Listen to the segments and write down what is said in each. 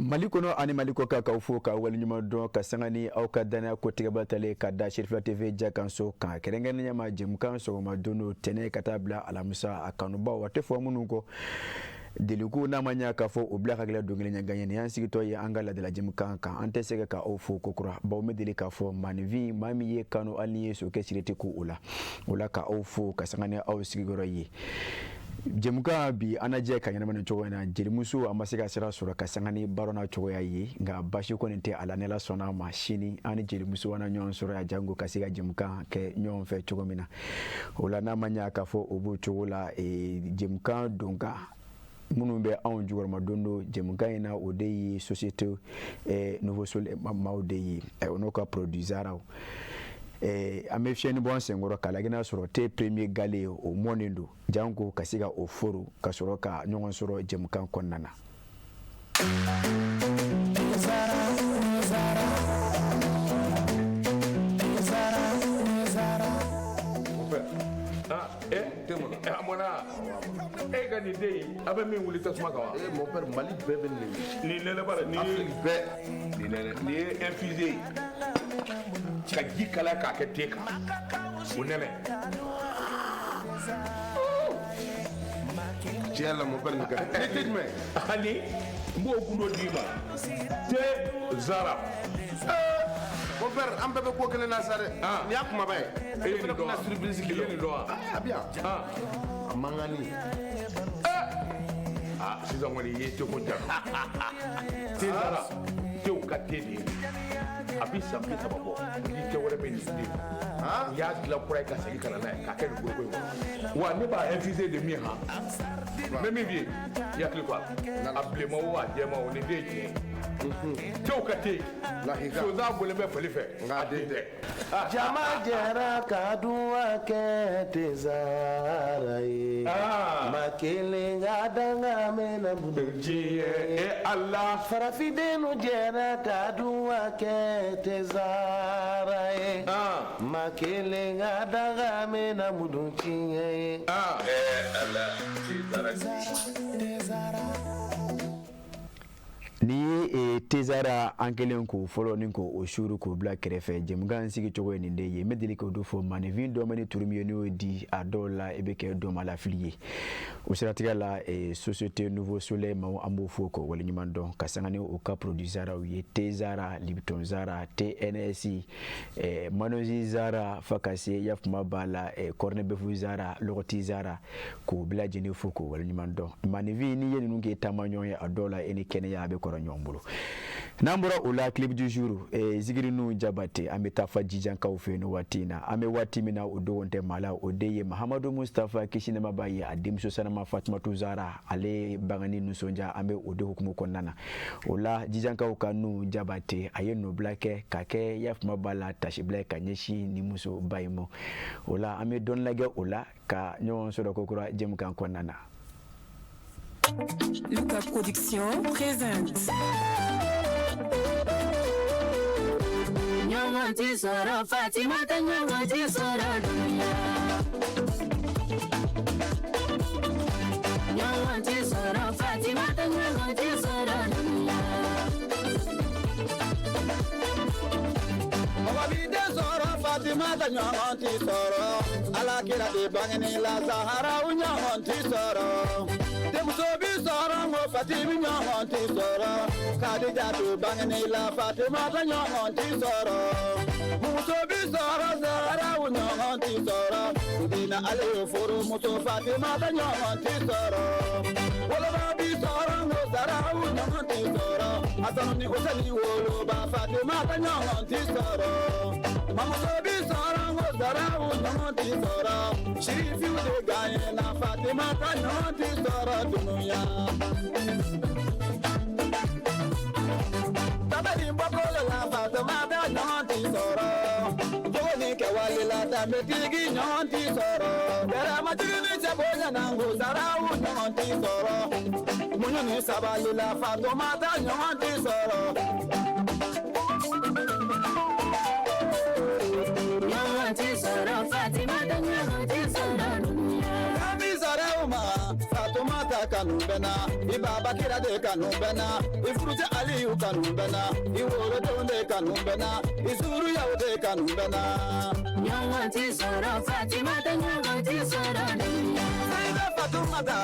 Mali kɔnɔ ani Mali kɔkan, k'aw fo ka waleɲuman dɔn ka sanga ni aw ka danaya kotigɛba talen ka da Cherifila TV jakanso kan, kɛrɛnkɛrɛnnenya ma jɛmukan sɔgɔma don o tɛnɛ ka taa bila alamisa. A kanubaw, a tɛ fɔ minnu kɔ deliko n'a ma ɲa k'a fɔ o bila ka gɛlɛn don kelen ɲɛgan ye. Nin y'an sigitɔ ye an ka ladala jɛmukan kan. An tɛ sɛgɛn ka aw fo kokura, bawo n bɛ deli k'a fɔ, maaninfin, maa min ye kanu, hali n'i ye sokɛ siri tɛ ko o la. O la, ka aw fo ka sanga ni aw sigiyɔrɔ ye. Jɛmukan bi, an na jɛ ka ɲɛnama ni cogo in na. Jelimuso, a ma se ka sira sɔrɔ ka sanga ni baara n'a cogoya ye, nka basi kɔni tɛ a la. Ni Ala sɔnna a ma, sini an ni jelimuso an na ɲɔgɔn sɔrɔ yan jango ka se ka jɛmukan kɛ ɲɔgɔn fɛ cogo min na. O la, n'a ma ɲa k'a fɔ o b'o cogo la, jɛmukan donkan minnu bɛ anw jukɔrɔma don don jɛmukan in na, o de ye Société Nouveau Soleil maaw de ye, o n'o ka produit Zaraw. An bɛ fiɲɛni bɔ an senkɔrɔ k'a lajɛ n'a sɔrɔ te premier gale o mɔnen don janko ka se ka o foro ka sɔrɔ ka ɲɔgɔn sɔrɔ jɛmukan kɔnɔna na. A mɔna. E ka nin den in, a bɛ min wuli tasuma kan wa? Eh, mon père, Mali bɛɛ bɛ nin. Nin nɛnɛ bara nin ye. Afrique bɛɛ. Nin nɛnɛ, nin ye infusé ye ka ji kalaya k'a kɛ te kan, o nɛnɛ. Tiɲɛ la, mon père, nin ka di. Ni te jumɛn? Ani n b'o gundo d'i ma, te Zara. Mon père, an bɛɛ bɛ ko kelen na sa dɛ. Ah. Nin y'a kumaba ye. E ye nin dɔn wa? Surprise I ye nin dɔn wa? A bɛ yan. Ah. A mankanni. Ah, sisan kɔni i ye teko ja. Te Zara, tew ka te de ye. A bi san 30 bɔ ni te wɛrɛ bɛ nin den. U y'a dilan kura ye ka segin ka na n'a ye k'a kɛ nin foroko in kɔnɔ wa. Ne b'a infusé de min han, n bɛ min f'i ye, i hakili to a la, a bilenman o, a jɛman o, nin den ye tiɲɛ ye. Tew ka te. Lahika. Sonsan bɔlen bɛ fali fɛ. Nka a den tɛ. Jama jɛra ka duwa kɛ Tezara ye. Ah. Ma kelen ka danga mɛnna bolo. Diɲɛ e Ala. Farafindenw jɛra ka duwa kɛ Tezara ye. Ah. Ma kelen ka danga mɛnna mudu tiɲɛ ye. Ah. Eh, Ala, Tezara. Ni ye Tezara, an kelen k'o fɔlɔ ni k'o suuru k'o bila kɛrɛfɛ. Jɛmukan sigi cogo ye nin de ye. N bɛ deli k'o do fɔ, maaninfin dɔ ni turu min ye, n'o di a dɔw la, i bɛ kɛ dɔnmalafili ye. O siratigɛ la, Société Nouveau Soleil maaw, an b'o fo k'o waleɲuman dɔn ka sanga ni o ka produit Zaraw ye: te Zara, Lipton Zara, TNS, Manozi Zara, fa ka se yafuma b'a la, corned-beef Zara, lɔgɔti Zara, k'o bɛɛ lajɛlen fo k'o waleɲuman dɔn. Maaninfin, n'i ye ninnu kɛ taama ɲɔgɔn ye, a dɔw la e ni kɛnɛya a bɛ kɔrɔ ɲɔgɔn bolo. N'an bɔra o la, clip du jour, Zikirinu Jabate, an bɛ taa fa Jijankaw fɛ yen. Waati in na, an bɛ waati min na, o dogon tɛ maa la, o de ye Mahamadu Mustafa, kisi nɛma b'a ye, a denmuso sanama Fatumatu Zara, ale bangani nisɔndiya, an bɛ o de hukumu kɔnɔna na. O la, Jijankaw ka nu Jabate, a ye nɔbila kɛ ka kɛ yafuma b'a la tasibila ye ka ɲɛsin ni musoba in ma. O la, an bɛ dɔɔni lajɛ o la ka ɲɔgɔn sɔrɔ kokura jɛmukan kɔnɔna na. Luka Production présente. Ɲɔgɔn tɛ sɔrɔ, Fatima tɛ ɲɔgɔn tɛ sɔrɔ dunuya. Ɲɔgɔn tɛ sɔrɔ, Fatima tɛ ɲɔgɔn tɛ sɔrɔ dunuya. Mɔgɔ b'i den sɔrɔ, Fatima tɛ ɲɔgɔn tɛ sɔrɔ. Ala kira de bangeni la, Saharaw ɲɔgɔn tɛ sɔrɔ. Denmuso bi sɔrɔ, n ko Fatimi ɲɔgɔn tɛ sɔrɔ. Kadija to bangeni la, Fatima tɛ ɲɔgɔn tɛ sɔrɔ. Muso bi sɔrɔ, Saharaw ɲɔgɔn tɛ sɔrɔ. Sidina Ale furu muso, Fatima tɛ ɲɔgɔn tɛ sɔrɔ. Woloba bi sɔrɔ, n ko Saharaw ɲɔgɔn tɛ sɔrɔ. Hasanu ni Husɛni woloba, Fatima tɛ ɲɔgɔn tɛ sɔrɔ. Mamuso bi sɔrɔ, n ko Saharaw ɲɔgɔn tɛ sɔrɔ. Sirifiw de gagnena, Fatima tɛ ɲɔgɔn tɛ sɔrɔ dunuya. Tabali bɔkolo la, Fatima tɛ ɲɔgɔn tɛ sɔrɔ. Jogo ni kɛwale la. Danbetigi ɲɔgɔn ti sɔrɔ. Yɛrɛmajigi ni cɛ bonya na ko Zarawu ɲɔgɔn ti sɔrɔ. Muɲu ni sabali la Fatumata ɲɔgɔn ti sɔrɔ. Ɲɔgɔn ti sɔrɔ Fatimata ɲɔgɔn ti sɔrɔ dunuya. Kabi Zarawu ma Fatumata kanu bɛ na, i baba kira de kanu bɛ na, i furucɛ Aliyu kanu bɛ na, i wolodenw de kanu bɛ na, i suruyaw de kanu bɛ na. Ɲɔgɔn ti sɔrɔ Fatimata ɲɔgɔn ti sɔrɔ dunuya. Seyida Fatumata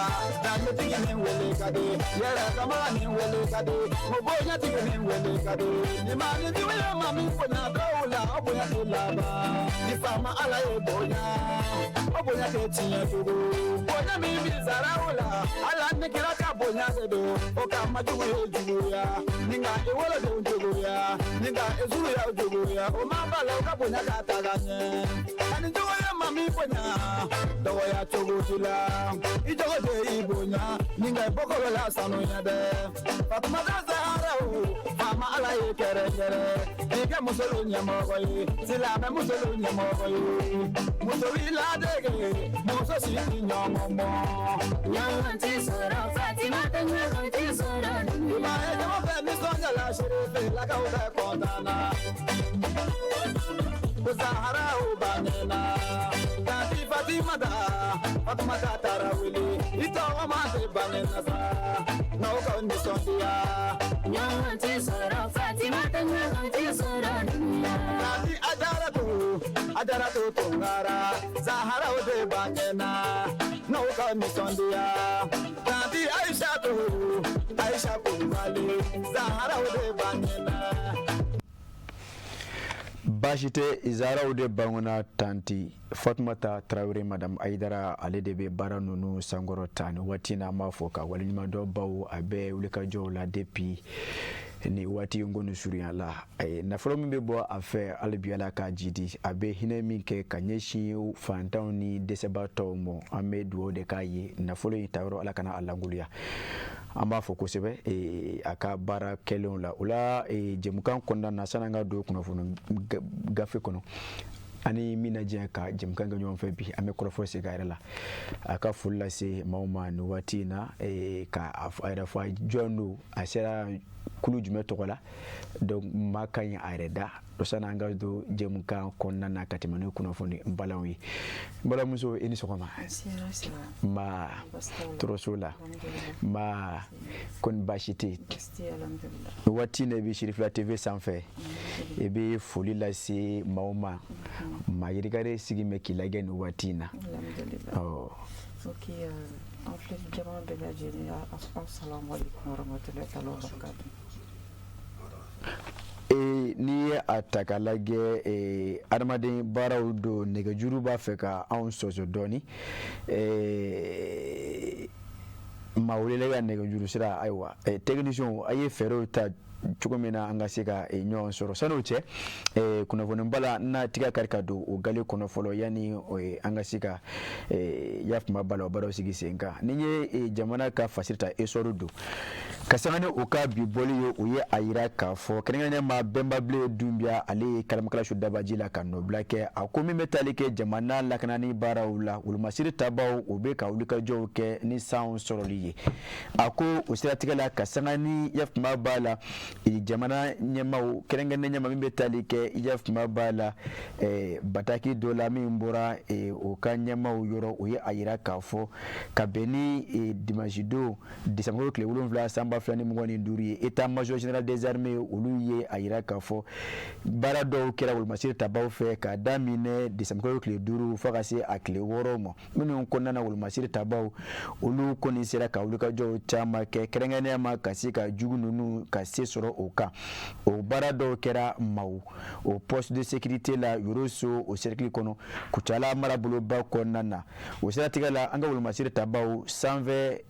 danbetigi ni wele ka di, yɛrɛ kama ni wele ka di, mo bonyatigi ni wele ka di. Ni maa ni juguya ma min bonya dɔw la, o bonya tɛ laban. Ni faama Ala ye bonya, o bonya tɛ tiɲɛ tugun. Bonya min bi Zarawu la, Ala ni kira ka bonya de don. O kama jugu ye juguya, ni ka i wolodenw juguya, ni ka i suruyaw juguya, o ma bala o ka bonya ka taga ɲɛ. Ani juguya ma min bonya, dɔgɔya cogo t'i la. I jogo tɛ i bonya, ni ka i bɔkolo la sanuya dɛ. Fatumata Zaharawu, faama Ala ye kɛrɛnkɛrɛn, k'i kɛ musolu ɲɛmɔgɔ ye, silamɛ musolu ɲɛmɔgɔ ye. Muso b'i ladege, muso si t'i ɲɔgɔn bɔ. Ɲɔgɔn ti sɔrɔ Fatimata ɲɔgɔn ti sɔrɔ I dunuya. m'a ye jama bɛɛ nisɔndiya la Serifilakaw bɛɛ kɔntan na. Ko Zaharawu bangena, tanti Fatimata, Fatumata Tarawele, i tɔgɔ ma tɛ bangena sa, n'aw ka nisɔndiya. Ɲɔgɔn ti sɔrɔ Fatimata ɲɔgɔn ti sɔrɔ dunuya. Tanti Ajaratu, Ajaratu Tunkara, Zaharawu de bangena, n'aw ka nisɔndiya. Tanti Aïchatu, Aïcha Kulubali, Zaharawu de bangena. Baasi tɛ, Zaraw de bangena tanti Fatumata Tarawele, madame Ayidara, ale de bɛ baara ninnu sankɔrɔ ta ni waati na. An b'a fɔ ka waleɲuman dɔn baw a bɛ wulikajɔw la depuis ni waati in kɔni surunya la. Nafolo min bɛ bɔ a fɛ, hali bi Ala k'a jidi, a bɛ hinɛ min kɛ ka ɲɛsin fantanw ni dɛsɛbaatɔw ma, an bɛ dugawu de k'a ye. Nafolo in tayɔrɔ, Ala kana a langoloya. An b'a fɔ kosɛbɛ a ka baara kɛlenw la. O la, jɛmukan kɔnɔna na, sanni an ka don kunnafoni gafe kɔnɔ ani min na diɲɛ ka jɛmukan kɛ ɲɔgɔn fɛ bi, an bɛ kɔrɔfɔ segin a yɛrɛ la, a ka foli lase maaw ma nin waati in na, ka a yɛrɛ fɔ a jɔn don, a sera kulu jumɛn tɔgɔ la. Donc maa ka ɲi a yɛrɛ da o sanni an ka don jɛmukan kɔnɔna na ka tɛmɛ ni kunnafoni balanw ye. N balimamuso, i ni sɔgɔma. Nba, tɔɔrɔso la? Nba, kɔni baasi tɛ yen? Waati in na, i bɛ Sirifila TV sanfɛ, i bɛ foli lase maaw ma, maa yirika de sigi bɛ k'i lajɛ nin waati in na. Ɔ. Ok, an filɛ jama bɛɛ lajɛlen, assalamu alaikum warahmatullahi taala wabarakatuh. N'i ye a ta k'a lajɛ, adamaden baaraw don, nɛgɛjuru b'a fɛ ka anw sɔsɔ dɔɔni. Maa welele ka nɛgɛjuru sira, ayiwa, technicien, a ye fɛɛrɛw ta cogo min na an ka se ka ɲɔgɔn sɔrɔ. San'o cɛ, kunnafoni bala n'a tiga kari ka don o gale kɔnɔ fɔlɔ, yanni an ka se ka yafama bala o baaraw sigi sen kan. Ni ye jamana ka fasiri ta, Essor don ka sanga ni o ka bi bɔli ye, o ye a yira k'a fɔ kɛrɛnkɛrɛnnenya ma Bɛnbabilen Dunbiya, ale ye kalamakala su dabaji la ka nɔbila kɛ. A ko min bɛ tali kɛ jamana lakanani baaraw la, wolomasiri tabaw, o bɛ ka wulikajɔw kɛ ni sanw sɔrɔli ye. A ko o siratigɛ la, ka sanga ni yafama b'a la jamana ɲɛmaw, kɛrɛnkɛrɛnnen ɲɛma min bɛ tali kɛ yafama b'a la bataki dɔ la min bɔra o ka ɲɛmaw yɔrɔ, o ye a yira k'a fɔ ka bɛn ni dimanche don décembre tile 7 san 2025 ye, état major général des armées, olu ye a yira k'a fɔ baara dɔw kɛra wolomasiri tabaw fɛ k'a daminɛ décembre tile 5 fo ka se a tile 6 ma, minnu kɔnɔna na wolomasiri tabaw, olu kɔni sera ka wulikajɔw caman kɛ, kɛrɛnkɛrɛnnenya ma ka se ka jugu ninnu ka se sɔrɔ o kan. O baara dɔw kɛra Mawu, o poste de sécurité la, Yoroso, o cercle kɔnɔ, Kucala maraboloba kɔnɔna na. O siratigɛ la, an ka wolomasiri tabaw sanfɛ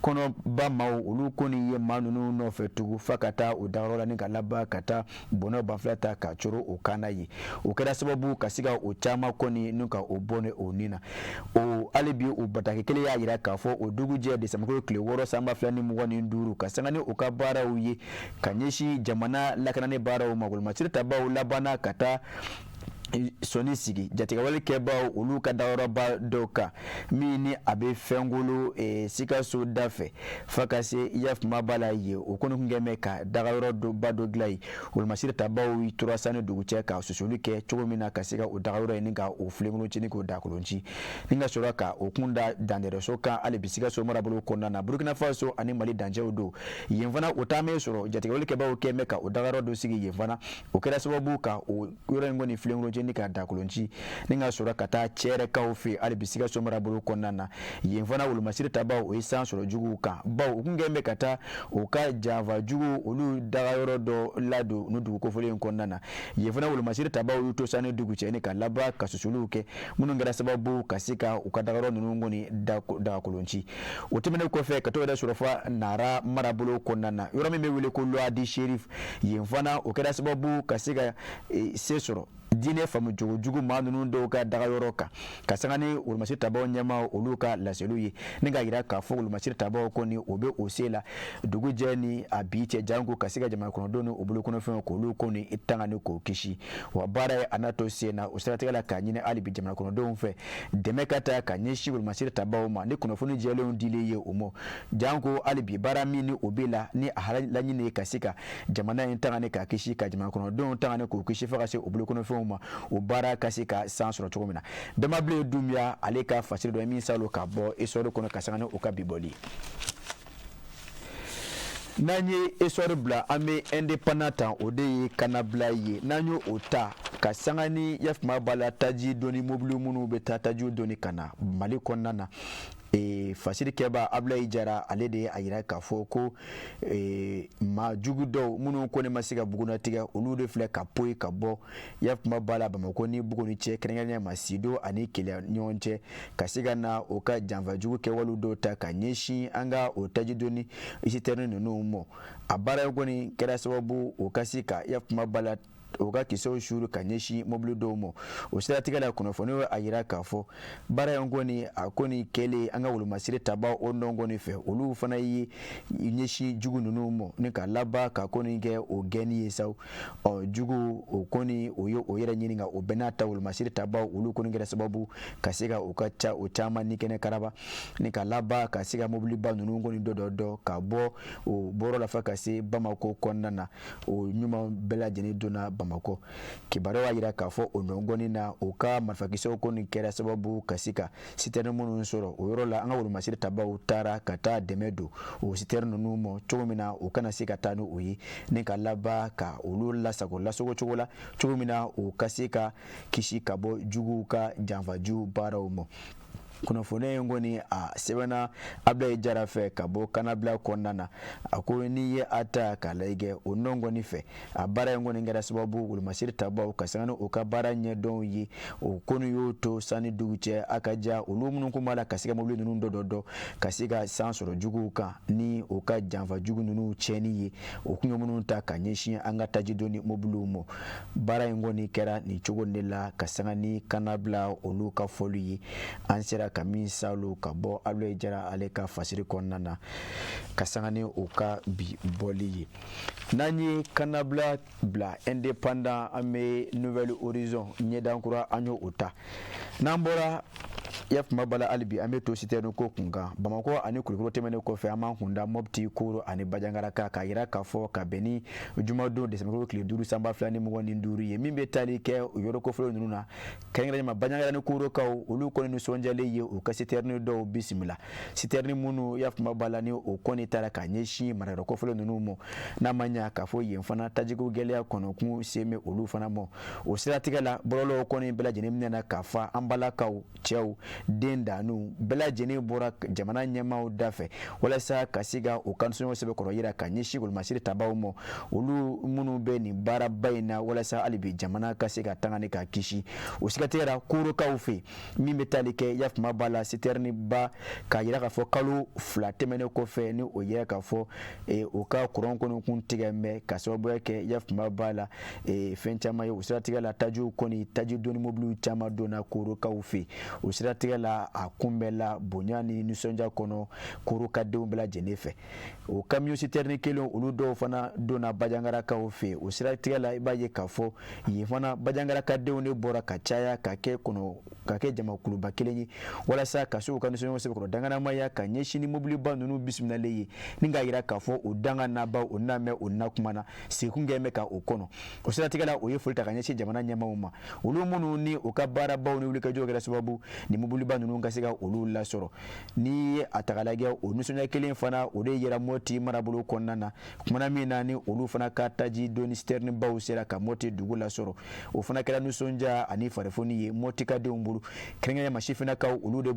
kɔnɔba maaw, olu kɔni ye maa ninnu nɔfɛ tugun fo ka taa o dagayɔrɔ la, ni ka laban ka taa bɔnɛ banfula ta ka coro o kan na ye. O kɛra sababu ka se ka o caman kɔni ni ka o bɔnɛ o nin na. O hali bi, o bataki kelen y'a yira k'a fɔ o dugujɛ décembre tile 6 san 2025, ka sanga ni u ka baaraw ye ka ɲɛsin jamana lakanani baaraw ma, wolomasiri tabaw labanna ka taa Sɔnni sigi jatigɛwale kɛbaw olu ka dagayɔrɔba dɔw kan min ni a bɛ Fɛnkolo Sikaso da fɛ fo ka se yafuma b'a la yen. O kɔni tun kɛlen bɛ ka dagayɔrɔba dɔ dilan yen. Wolomasiri tabaw tora san ni dugu cɛ ka susuli kɛ cogo min na ka se ka o dagayɔrɔ in ka o filenkolon ci ni k'o dakolon ci, ni ka sɔrɔ ka o kun da Dandɛrɛso kan hali bi Sikaso marabolo kɔnɔna na. Burukina Faso ani Mali dancɛw don yen fana. O taama sɔrɔ jatigɛwale kɛbaw kɛlen bɛ ka o dagayɔrɔ dɔ sigi yen fana. O kɛra sababu ka o yɔrɔ in kɔni filenkolon ci ni ka dakolon ci, ni ka sɔrɔ ka taa Cɛrɛkaw fɛ hali bi Sikaso marabolo kɔnɔna na. Yen fana, wolomasiri tabaw o ye san sɔrɔ juguw kan, bawo u kun kɛlen bɛ ka taa u ka janfa jugu olu dagayɔrɔ dɔ ladon ni dugu kofɔlen in kɔnɔna na. Yen fana, wolomasiri tabaw y'u to san ni dugu cɛ ni ka laban ka susuliw kɛ minnu kɛra sababu ka se ka u ka dagayɔrɔ ninnu kɔni dagakolon ci. O tɛmɛnen kɔfɛ, ka t'o yɛrɛ sɔrɔ fa Nara marabolo kɔnɔna na, yɔrɔ min bɛ wele ko Loadi Sherif, yen fana o kɛra sababu ka se ka se sɔrɔ diinɛ faamu cogo jugu maa ninnu dɔw ka dagayɔrɔ kan, ka sanga ni wolomasiri tabaw ɲɛmaa olu ka laseliw ye, ni k'a yira k'a fɔ wolomasiri tabaw kɔni o bɛ o se la dugu jɛ ni a bi cɛ, janko ka se ka jamana kɔnɔdenw ni u bolokɔnɔfɛnw k'olu kɔni tanga ni k'o kisi. Wa baara ye a n'a to sen na. O siratigɛ la, k'a ɲini hali bi jamana kɔnɔdenw fɛ, dɛmɛ ka taa ka ɲɛsin wolomasiri tabaw ma ni kunnafoni jɛlenw dilen ye u ma, janko hali bi baara min ni o bɛ la ni a laɲini ye ka se ka jamana in tanga ni k'a kisi, ka jamana kɔnɔdenw tanga ni k'o kisi fo ka se u bolokɔnɔfɛnw ma, o baara ka se ka san sɔrɔ cogo min na. Damabilen Dunbiya, ale ka fasiri dɔ ye min salo ka bɔ Essor kɔnɔ, ka sanga ni o ka bi bɔli. N'an ye Essor bila, an bɛ Indépendant ta, o de ye kannabila ye. N'an y'o o ta ka sanga ni yafuma b'a la taji doni mobili minnu bɛ taa tajiw doni ka na Mali kɔnɔna na, fasiri kɛba Abulayi Jara, ale de ye a yira k'a fɔ ko maa jugu dɔw minnu ko ne ma se ka bugunnatigɛ, olu de filɛ ka poyi ka bɔ yafuma b'a la Bamakɔ ni Buguni cɛ, kɛrɛnkɛrɛnnenya ma Sido ani Keleya ɲɔgɔn cɛ, ka se ka na o ka janfajugu kɛwalew dɔw ta ka ɲɛsin an ka o taji doni citerne ninnu ma. A baara in kɔni kɛra sababu o ka se ka yafuma b'a la o ka kisɛw suuru ka ɲɛsin mobili dɔw ma. O siratigɛ la, kunnafoni a yira k'a fɔ baara in kɔni a kɔni kɛlen an ka wolomasiri tabaw o nɔ kɔni fɛ, olu fana ye ɲɛsin jugu ninnu ma ni ka laban ka kɔni kɛ o gɛnni ye sa. Ɔ jugu o kɔni o ye o yɛrɛ ɲini, nka o bɛɛ n'a ta, wolomasiri tabaw olu kɔni kɛra sababu ka se ka u ka ca o caman ni kɛnɛ karaba, ni ka laban ka se ka mobiliba ninnu kɔni dɔ dɔ dɔ ka bɔ o bɔrɔ la fo ka se Bamakɔ kɔnɔna na. O ɲuman bɛɛ lajɛlen donna Bamakɔ. Kibaruya y'a jira k'a fɔ o nɔgɔni na, u ka marifakisɛw kɔni kɛra sababu ka se ka citerne minnu sɔrɔ o yɔrɔ la, an ka wolomasiri tabaw taara ka taa dɛmɛ don o citerne ninnu ma cogo min na u kana se ka taa ni o ye, ni ka laban ka olu lasago lasago cogo la, cogo min na u ka se ka kisi ka bɔ juguw ka janfaju baaraw ma. Kunnafoni in kɔni a sɛbɛnna Abulayi Jara fɛ ka bɔ kannabila kɔnɔna na. A ko n'i ye a ta k'a lajɛ o nɔ kɔni fɛ, a baara in kɔni kɛra sababu wolomasiri tabaw ka sanga ni u ka baara ɲɛdɔnw ye, o kɔni y'o to san ni dugu cɛ a ka ja olu minnu kun b'a la ka se ka mobili ninnu dɔ dɔ dɔ ka se ka san sɔrɔ juguw kan ni u ka janfa jugu ninnu tiɲɛni ye, o kun ye minnu ta ka ɲɛsin an ka taji doni mobiliw ma. Baara in kɔni kɛra nin cogo de la, ka sanga ni kannabila olu ka fɔli ye, an sera ka min salo ka bɔ Abulayi Jara ale ka fasiri kɔnɔna na, ka sanga ni u ka bi bɔli ye. N'an ye kannabila bila, Indépendant, an bɛ Nouvel Horizon, ɲɛdankura, an y'o o ta. N'an bɔra yafuma bala hali bi, an bɛ to citerne ko kun kan Bamakɔ ani Kulukɔrɔ. Tɛmɛnen kɔfɛ, an b'an kun da Mɔpti, Koro ani Bajangara kan, k'a yira k'a fɔ ka bɛn ni jumadon desanburukalo tile 5 san 2025 ye, min bɛ tali kɛ o yɔrɔ kofɔlen ninnu na, kɛrɛnkɛrɛnnenya ma Bajangara ni Korokaw, olu kɔni nisɔndiyalen ye u ka citerne dɔw bisimila, citerne minnu yafuma b'a la ni o kɔni taara ka ɲɛsin marayɔrɔ kofɔlen ninnu ma. N'a ma ɲa k'a fɔ yen fana tajiko gɛlɛya kɔnɔkun sen bɛ olu fana ma, o siratigɛ la, bɔlɔlɔw kɔni bɛɛ lajɛlen minɛna k'a fa. An balakaw, cɛw, den danuw bɛɛ lajɛlen bɔra jamana ɲɛmaaw da fɛ walasa ka se ka u ka nisɔndiya sɛbɛkɔrɔ yira ka ɲɛsin wolomasiri tabaw ma, olu minnu bɛ nin baaraba in na walasa hali bi jamana ka se ka tanga ni ka kisi. O siratigɛ la, Korokaw fɛ, min bɛ tali kɛ yafuma b'a la citerne ba, k'a yira k'a fɔ kalo 2 tɛmɛnen kɔfɛ ni o yira k'a fɔ o ka kuran kɔni kun tigɛ bɛ ka sababuya kɛ yafuma b'a la fɛn caman ye. O siratigɛ la, tajiw kɔni, taji doni mobiliw caman donna Korokaw fɛ. O siratigɛ siratigɛ la, a kunbɛnla bonya ni nisɔndiya kɔnɔ Korokadenw bɛɛ lajɛlen fɛ. O camion citerne kelen, olu dɔw fana donna Bajangarakaw fɛ. O siratigɛ la, i b'a ye k'a fɔ yen fana, Bajangarakadenw de bɔra ka caya ka kɛ kɔnɔ, ka kɛ jamakuluba kelen ye, walasa ka se u ka nisɔndiya sɛbɛkɔrɔ danganamaya ka ɲɛsin ni mobiliba ninnu bisimilalen ye, ni k'a yira k'a fɔ o danga naba o na mɛn o na kuma na sekun kɛ bɛ ka o kɔnɔ. O siratigɛ la, o ye foli ta ka ɲɛsin jamana ɲɛmaaw ma, olu minnu ni u ka baarabaw ni wulikajɔw kɛra sababu ni mobiliba ninnu ka se ka olu lasɔrɔ. N'i ye a ta k'a lajɛ, o nisɔndiya kelen fana, o de yera Mɔti marabolo kɔnɔna na, kumana min na ni olu fana ka taji doni citerne baw sera ka Mɔti dugu lasɔrɔ. O fana kɛra nisɔndiya ani farifoni ye Mɔtikadenw bolo, kɛrɛnkɛrɛnnenya ma sifinnakaw. Olu de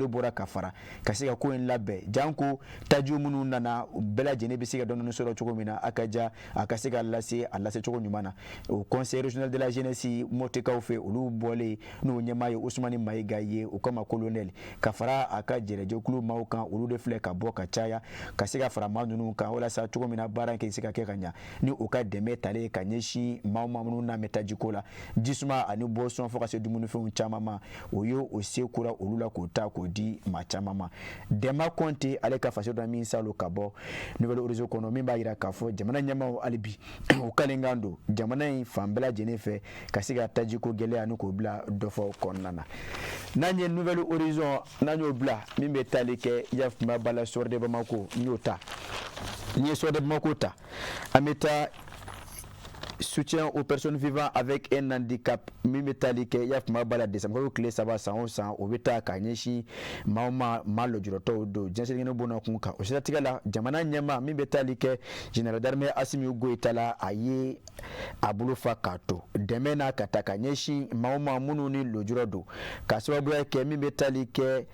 bɔra ka fara ka se ka ko in labɛn, janko tajiw minnu nana, bɛɛ lajɛlen bɛ se ka dɔɔni sɔrɔ cogo min na, a ka ja a ka se ka lase a lase cogo ɲuman na. O Conseil régional de la jeunesse Mɔtikaw fɛ, olu bɔlen n'o ɲɛmaa ye Usumani Mayiga ye, o kama colonel, ka fara a ka jɛrɛjɛkulu maaw kan, olu de filɛ ka bɔ ka caya ka se ka fara maa ninnu kan, walasa cogo min na baara in se ka kɛ ka ɲa, ni u ka dɛmɛ talen ka ɲɛsin maa maa minnu n'a mɛn tajiko la, jisuma ani boisson, fo ka se dumunifɛnw caman ma. O ye o se kura olu la k'o ta k'o di maa caman ma. Dɛma Kɔnte, ale ka faso dɔ min salo ka bɔ Nouvel Horizon kɔnɔ, min b'a yira k'a fɔ jamana ɲɛmaaw, hali bi u kalenkan don jamana in fan bɛɛ lajɛlen fɛ ka se ka tajiko gɛlɛya ni k'o bila dɔfɔ kɔnɔna na. N'an ye Nouvel Horizon, n'an y'o bila, min bɛ tali kɛ yafuma bala Soir de Bamako, n y'o ta. N ye Soir de Bamako ta, an bɛ taa soutien aux personnes vivant avec un handicap, min bɛ tali kɛ yafuma bala décembre tile 3 san o san, o bɛ taa ka ɲɛsin maa o maa maa lujuratɔw don diɲɛ seleke bonna kun kan. O siratigɛ la, jamana ɲɛmaa min bɛ tali kɛ général d'armée Asimi Goyita la, a ye a bolo fa k'a to dɛmɛ n'a ka ta ka ɲɛsin maa o maa minnu ni lujura don, ka sababuya kɛ min bɛ tali kɛ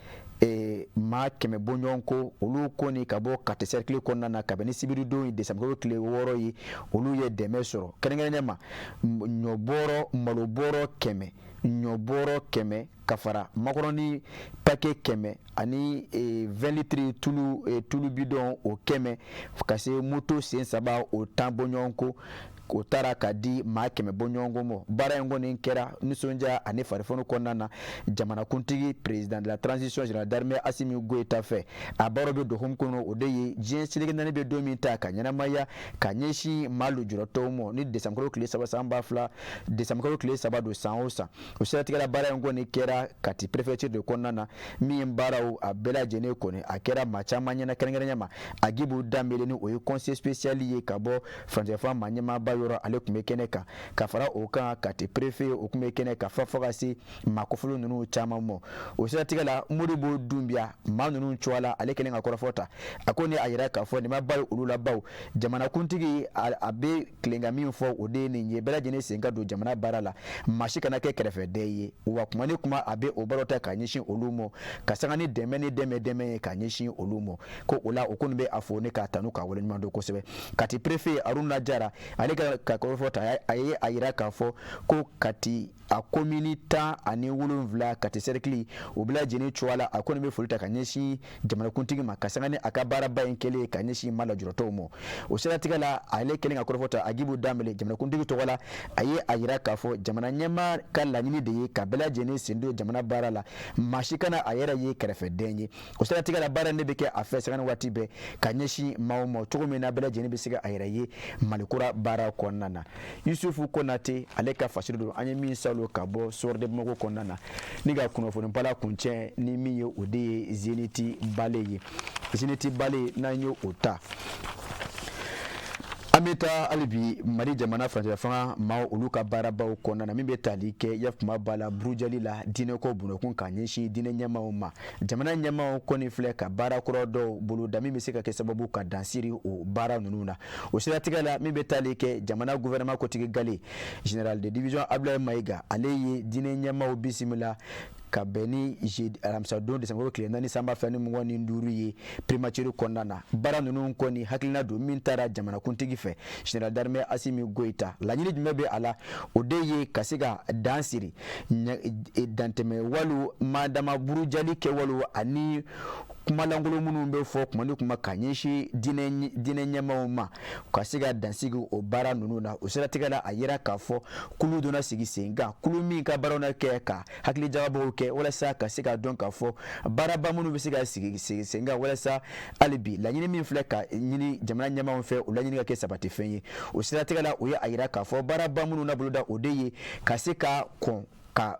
maa 100 bɔɲɔgɔn ko, olu kɔni ka bɔ Kati cercle kɔnɔna na, kabini sibiridon ye décembre tile 6 ye, olu ye dɛmɛ sɔrɔ, kɛrɛnkɛrɛnnenya ma ɲɔbɔrɔ, malobɔrɔ 100, ɲɔbɔrɔ 100, ka fara makɔrɔni paquet 100 ani 20 litres tulu, tulu bidon o 100, ka se moto sen saba o 10 bɔɲɔgɔn ko, o taara ka di maa 100 bɔɲɔgɔnko ma. Baara in kɔni kɛra nisɔndiya ani farifoni kɔnɔna na jamanakuntigi, président de la transition, général d'armée Asimi Goyita fɛ. A baaraw bɛ don hukumu kɔnɔ, o de ye diɲɛ seleke naani bɛ don min ta ka ɲɛnamaya ka ɲɛsin maa lujuratɔw ma, ni décembre tile 3 san 2000, décembre tile 3 don san o san. O siratigɛla, baara in kɔni kɛra Kati préfecture de kɔnɔna na, min baaraw a bɛɛ lajɛlen kɔni a kɛra maa caman ɲɛna, kɛrɛnkɛrɛnnenya ma Agibu Danbele, ni o ye conseiller spécial ye ka bɔ furancɛfanga maa ɲɛmaaba yɔrɔ, ale tun bɛ kɛnɛ kan. Ka fara o kan, Kati préfet, o tun bɛ kɛnɛ kan, fo ka se maa kofɔlen ninnu caman ma. O siratigɛ la, Modibo Dunbiya, maa ninnu cogoya la, ale kɛlen ka kɔrɔfɔ ta, a ko ni a yira k'a fɔ nin ma ba ye olu la, baw jamanakuntigi a bɛ tilen ka min fɔ, o de ye nin ye: bɛɛ lajɛlen sen ka don jamana baara la, maa si kana kɛ kɛrɛfɛden ye. Wa kuma ni kuma, a bɛ o baaraw ta ka ɲɛsin olu ma, ka sanga ni dɛmɛ ni dɛmɛ dɛmɛ ye ka ɲɛsin olu ma. Ko o la, o kɔni bɛ a fo ne k'a tanu k'a waleɲuman dɔn kosɛbɛ. Kati préfet Aruna Jara, ale ka kɔrɔfɔ ta, a ye a yira k'a fɔ ko Kati a komini 17, Kati cercle, o bɛɛ lajɛlen cogoya la, a kɔni bɛ foli ta ka ɲɛsin jamanakuntigi ma, ka sanga ni a ka baaraba in kɛlen ye ka ɲɛsin maa lujuratɔw ma. O siratigɛ la, ale kɛlen ka kɔrɔfɔ ta, Agibu Danbele, jamanakuntigi tɔgɔ la, a ye a yira k'a fɔ jamana ɲɛmaa ka laɲini de ye ka bɛɛ lajɛlen sen don jamana baara la, maa si kana a yɛrɛ ye kɛrɛfɛden ye. O siratigɛ la, baara in de bɛ kɛ a fɛ sanga ni waati bɛɛ ka ɲɛsin maaw ma, cogo min na bɛɛ lajɛlen bɛ se ka a yɛrɛ ye Malikura baara kɔnɔna na. Yusufu Konate, ale ka fasiri don, an ye min salo ka bɔ Soir de Bamako kɔnɔna na. Ni ka kunnafoni bala kuncɛ ni min ye, o de ye Zeniti Bale ye. Zeniti Bale, n'an ye o ta, an bɛ taa hali bi Mali jamana furancɛ fanga maaw, olu ka baarabaw kɔnɔna na, min bɛ tali kɛ yafuma ba la burujali la diinɛko bunakun ka ɲɛsin diinɛ ɲɛmaaw ma. Jamana ɲɛmaaw kɔni filɛ ka baara kura dɔw boloda, min bɛ se ka kɛ sababu ka dansiri o baara ninnu na. O siratigɛ la, min bɛ tali kɛ jamana gouvernement kotigi gale, général de division Abdoulaye Mayiga, ale ye diinɛ ɲɛmaaw bisimila ka bɛn ni jeudi, alamisadon décembre tile 4 san 2025 ye, primature kɔnɔna na. Baara ninnu kɔni hakilina don min taara jamanakuntigi fɛ, général d'armée Asimi Goyita. Laɲini jumɛn bɛ a la? O de ye ka se ka dan siri dantɛmɛ waliw, madama burujali kɛwalew ani Kumalankolon minnu bɛ fɔ kuma ni kuma ka ɲɛsin diinɛ ɲɛmaaw ma, ka se ka dansigi o baara ninnu na. O siratigɛ la, a yira k'a fɔ kulu donna sigi sen kan, kulu min ka baaraw na kɛ ka hakilijagabɔw kɛ walasa ka se ka dɔn k'a fɔ baaraba minnu bɛ se ka sigi sen kan walasa hali bi laɲini min filɛ ka ɲini jamana ɲɛmaaw fɛ, o laɲini ka kɛ sabatifɛn ye. O siratigɛ la, o ye a yira k'a fɔ baaraba minnu na boloda, o de ye ka se ka kɔn ka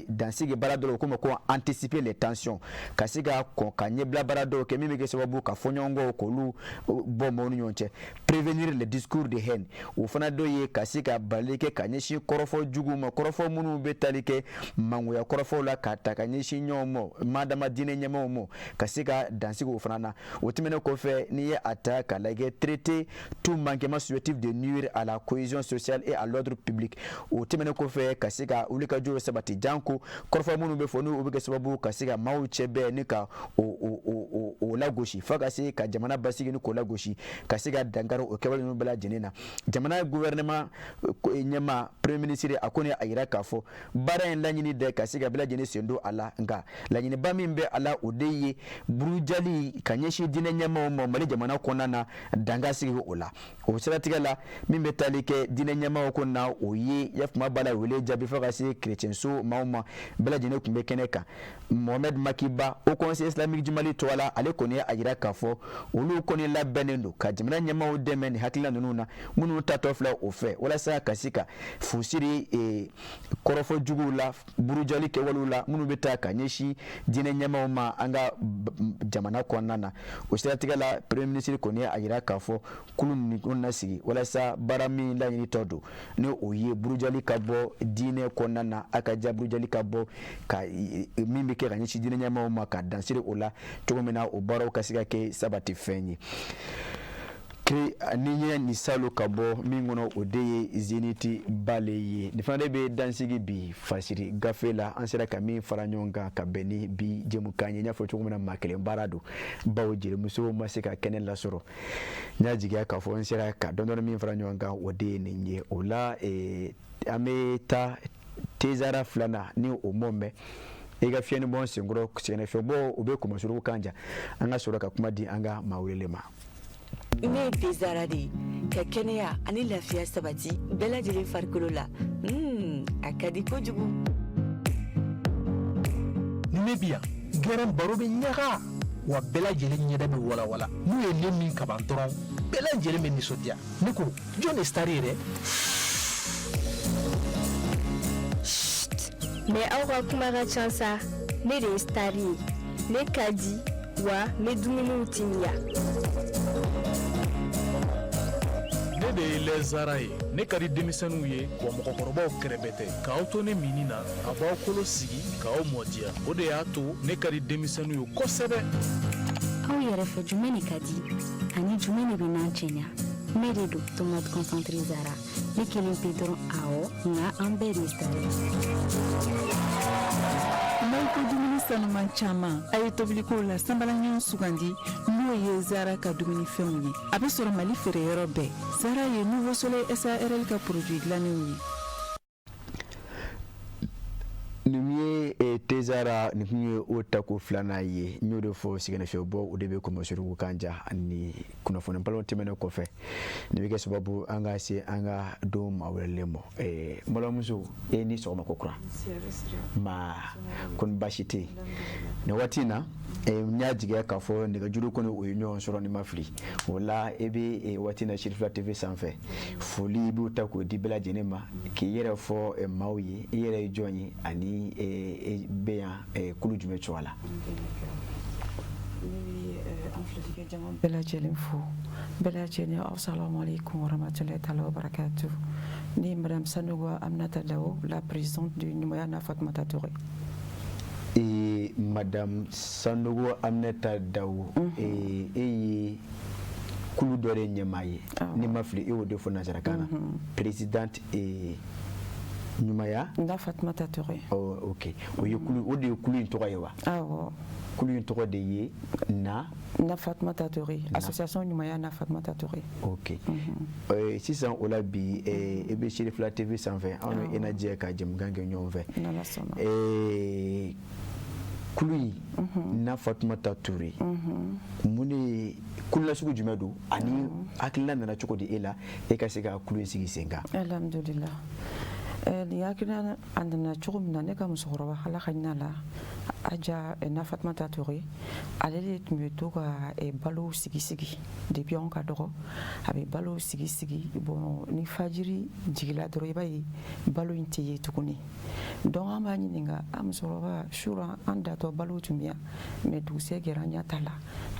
dansigi baara dɔw, o ma ko anticiper les tensions, ka se ka kɔn ka ɲɛbila baara dɔw kɛ min bɛ kɛ sababu ka fɔɲɔgɔnkɔw k'olu bɔ maaw ni ɲɔgɔn cɛ, prévenir les discours de haine. O fana dɔ ye ka se ka balili kɛ ka ɲɛsin kɔrɔfɔ juguw ma, kɔrɔfɔ minnu bɛ tali kɛ mangoya kɔrɔfɔw la ka ta ka ɲɛsin ɲɔgɔn ma, madama diinɛ ɲɛmaaw ma, ka se ka dansigi o fana na. O tɛmɛnen kɔfɛ, n'i ye a ta ka lajɛ, traiter tout manquement susceptible de nuire à la cohésion sociale et à l'ordre public. O tɛmɛnen kɔfɛ, ka se ka wulikajɔ sabati janko kɔrɔfɔ minnu bɛ fɔ n'u bɛ kɛ sababu ka se ka maaw cɛ bɛɛ ni ka o lagosi, fo ka se ka jamana basigi ni k'o lagosi, ka se ka dankari o kɛwale ninnu bɛɛ lajɛlen na. Jamana gouvernement ɲɛmaa, premier ministre, a kɔni a yira k'a fɔ baara in laɲini dɛ ka se ka bɛɛ lajɛlen sen don a la, nka laɲiniba min bɛ a la, o de ye burujali ka ɲɛsin diinɛ ɲɛmaaw ma Mali jamana kɔnɔna na, danga sigi o la. O siratigɛ la, min bɛ tali kɛ diinɛ ɲɛmaaw ko na, o ye yafuma b'a la wele jaabi fo ka se kerecɛnso maaw ma, bɛɛ lajɛlen tun bɛ kɛnɛ kan. Mohamed Makiba, Haut Conseil islamique du Mali tɔgɔ la, ale kɔni ye a jira k'a fɔ olu kɔni labɛnnen don ka jamana ɲɛmaaw dɛmɛ nin hakilina ninnu na minnu tatɔ filɛ o fɛ, walasa ka se ka fusiri kɔrɔfɔ juguw la, burujali kɛwalew la minnu bɛ taa ka ɲɛsin diinɛ ɲɛmaaw ma an ka jamana kɔnɔna na. O siratigɛ la, premier ministre kɔni ye a jira k'a fɔ kulu nin na sigi walasa baara min laɲini tɔ don, ni o ye burujali ka bɔ diinɛ kɔnɔna na, a ka ja burujali ka bɔ ka min bɛ kɛ ka ɲɛsin diinɛ ɲɛmaaw ma, ka dansiri o la cogo min na, o baaraw ka se ka kɛ sabati fɛn ye. Ni ye nin salo ka bɔ min kɔnɔ, o de ye Zenith bale ye. Nin fana de bɛ dansigi bi fasiri gafe la, an sera ka min fara ɲɔgɔn kan ka bɛn ni bi jɛmukan ye. N y'a fɔ cogo min na, maa kelen baara don, bawo jelimuso ma se ka kɛnɛ lasɔrɔ. N y'a jigiya k'a fɔ n sera ka dɔɔni min fara ɲɔgɔn kan, o de ye nin ye. O la, an bɛ taa tezara filanan ni o mɔ mɛn i ka fiɲɛni bɔ senkɔrɔ, sɛgɛnnafiɲɛbɔ, o bɛ kɔmɔsuruku kan ja, an ka sɔrɔ ka kuma di an ka maa welelen ma. Ne ye tezara de ye, ka kɛnɛya ani lafiya sabati bɛɛ lajɛlen farikolo la. A ka di kojugu. Ni ne bi yan, gɛrɛn baro bɛ ɲaga wa, bɛɛ lajɛlen ɲɛda bɛ walawala. N'u ye ne min kaban dɔrɔn, bɛɛ lajɛlen bɛ nisɔndiya. Ne ko, jɔn de star ye dɛ? Mais aw ka kuma ka ca sa. Ne de ye star ye. Ne ka di wa, n bɛ dumuniw timiya. Ne de ye lɛzara ye. Ne ka di denmisɛnninw ye wa, mɔgɔkɔrɔbaw kɛrɛbɛ tɛ. K'aw to ne minni na, a b'aw kolo sigi k'aw mɔdiya. O de y'a to ne ka di denmisɛnninw ye kosɛbɛ. Aw yɛrɛ fɛ, jumɛn de ka di ani jumɛn de bɛ n'an cɛɲa? Ne de don, tomate concentré Zara. Ne kelen pe dɔrɔn? Awɔ, nka an bɛɛ de ye star ye. N'aw ko dumuni sanuman caman, a ye tobilikow la sanbalaɲɔgɔn sugandi, n'o ye Zara ka dumunifɛnw ye. A bɛ sɔrɔ Mali feereyɔrɔ bɛɛ. Zara ye Nouveau Soleil SARL ka produit dilannenw ye. Nin ye tezara nin tun ye o tako filanan ye. N y'o de fɔ, sɛgɛnnafiɲɛbɔ, o de bɛ kɔmɔsuruku kan ja. Ni kunnafoni balo tɛmɛnen kɔfɛ, nin bɛ kɛ sababu an ka se an ka don maa welelen ma. N balimamuso, e ni sɔgɔma ko kura ma, kɔni baasi tɛ yen nin waati in na? N y'a jigiya k'a fɔ nɛgɛjuru kɔni, o ye ɲɔgɔn sɔrɔ ni ma fili. O la, e bɛ waati in na Sirifila TV sanfɛ, foli i b'o ta k'o di bɛɛ lajɛlen ma, k'i yɛrɛ fɔ maaw ye, i yɛrɛ ye jɔn ye ani e bɛ yan kulu jumɛn cogoya la? Ne bɛ an filɛlikɛ jama bɛɛ lajɛlen fo, bɛɛ lajɛlen, aw salamu aleykum warahmatulahi taala wa barakatuh. Ne ye madame Sanogo Aminata Dao, la présidente du Ɲumanya na Fatumata Touré. Madame Sanogo Aminata Dao, e ye kulu dɔ de ɲɛmaa ye, ni ma fili, e y'o de fɔ nansarakan na, présidente Ɲumanya na Fatumata Touré. Oh, ok, o ye kulu, o de ye kulu in tɔgɔ ye wa? Awɔ. Kulu in tɔgɔ de ye na Na Fatumata Touré, association Ɲumanya na Fatumata Touré. Ok. Sisan o la bi, e bɛ Sirifila TV sanfɛ, anw ni e na jɛ ka jɛmukan kɛ ɲɔgɔn fɛ. N'Ala sɔnna. Kulu in, Na Fatumata Ture, mun de ye kulu nasugu jumɛn don ani hakilina nana cogo di e la e ka se ka kulu in sigi sen kan? Alhamdulillah. Nin hakilina a nana cogo min na, ne ka musokɔrɔba, Ala ka hinɛ a la, Aja Na Fatumata Ture, ale de tun bɛ to ka balo sigi sigi depuis anw ka dɔgɔ. A bɛ balo sigi sigi. Bon, ni fajiri jigila dɔrɔn, i b'a ye balo in tɛ ye tuguni. Donc an b'a ɲininka: a musokɔrɔba, sura an datɔ balo tun bɛ yan, mais dugusɛ kɛra, an ɲɛ t'a la.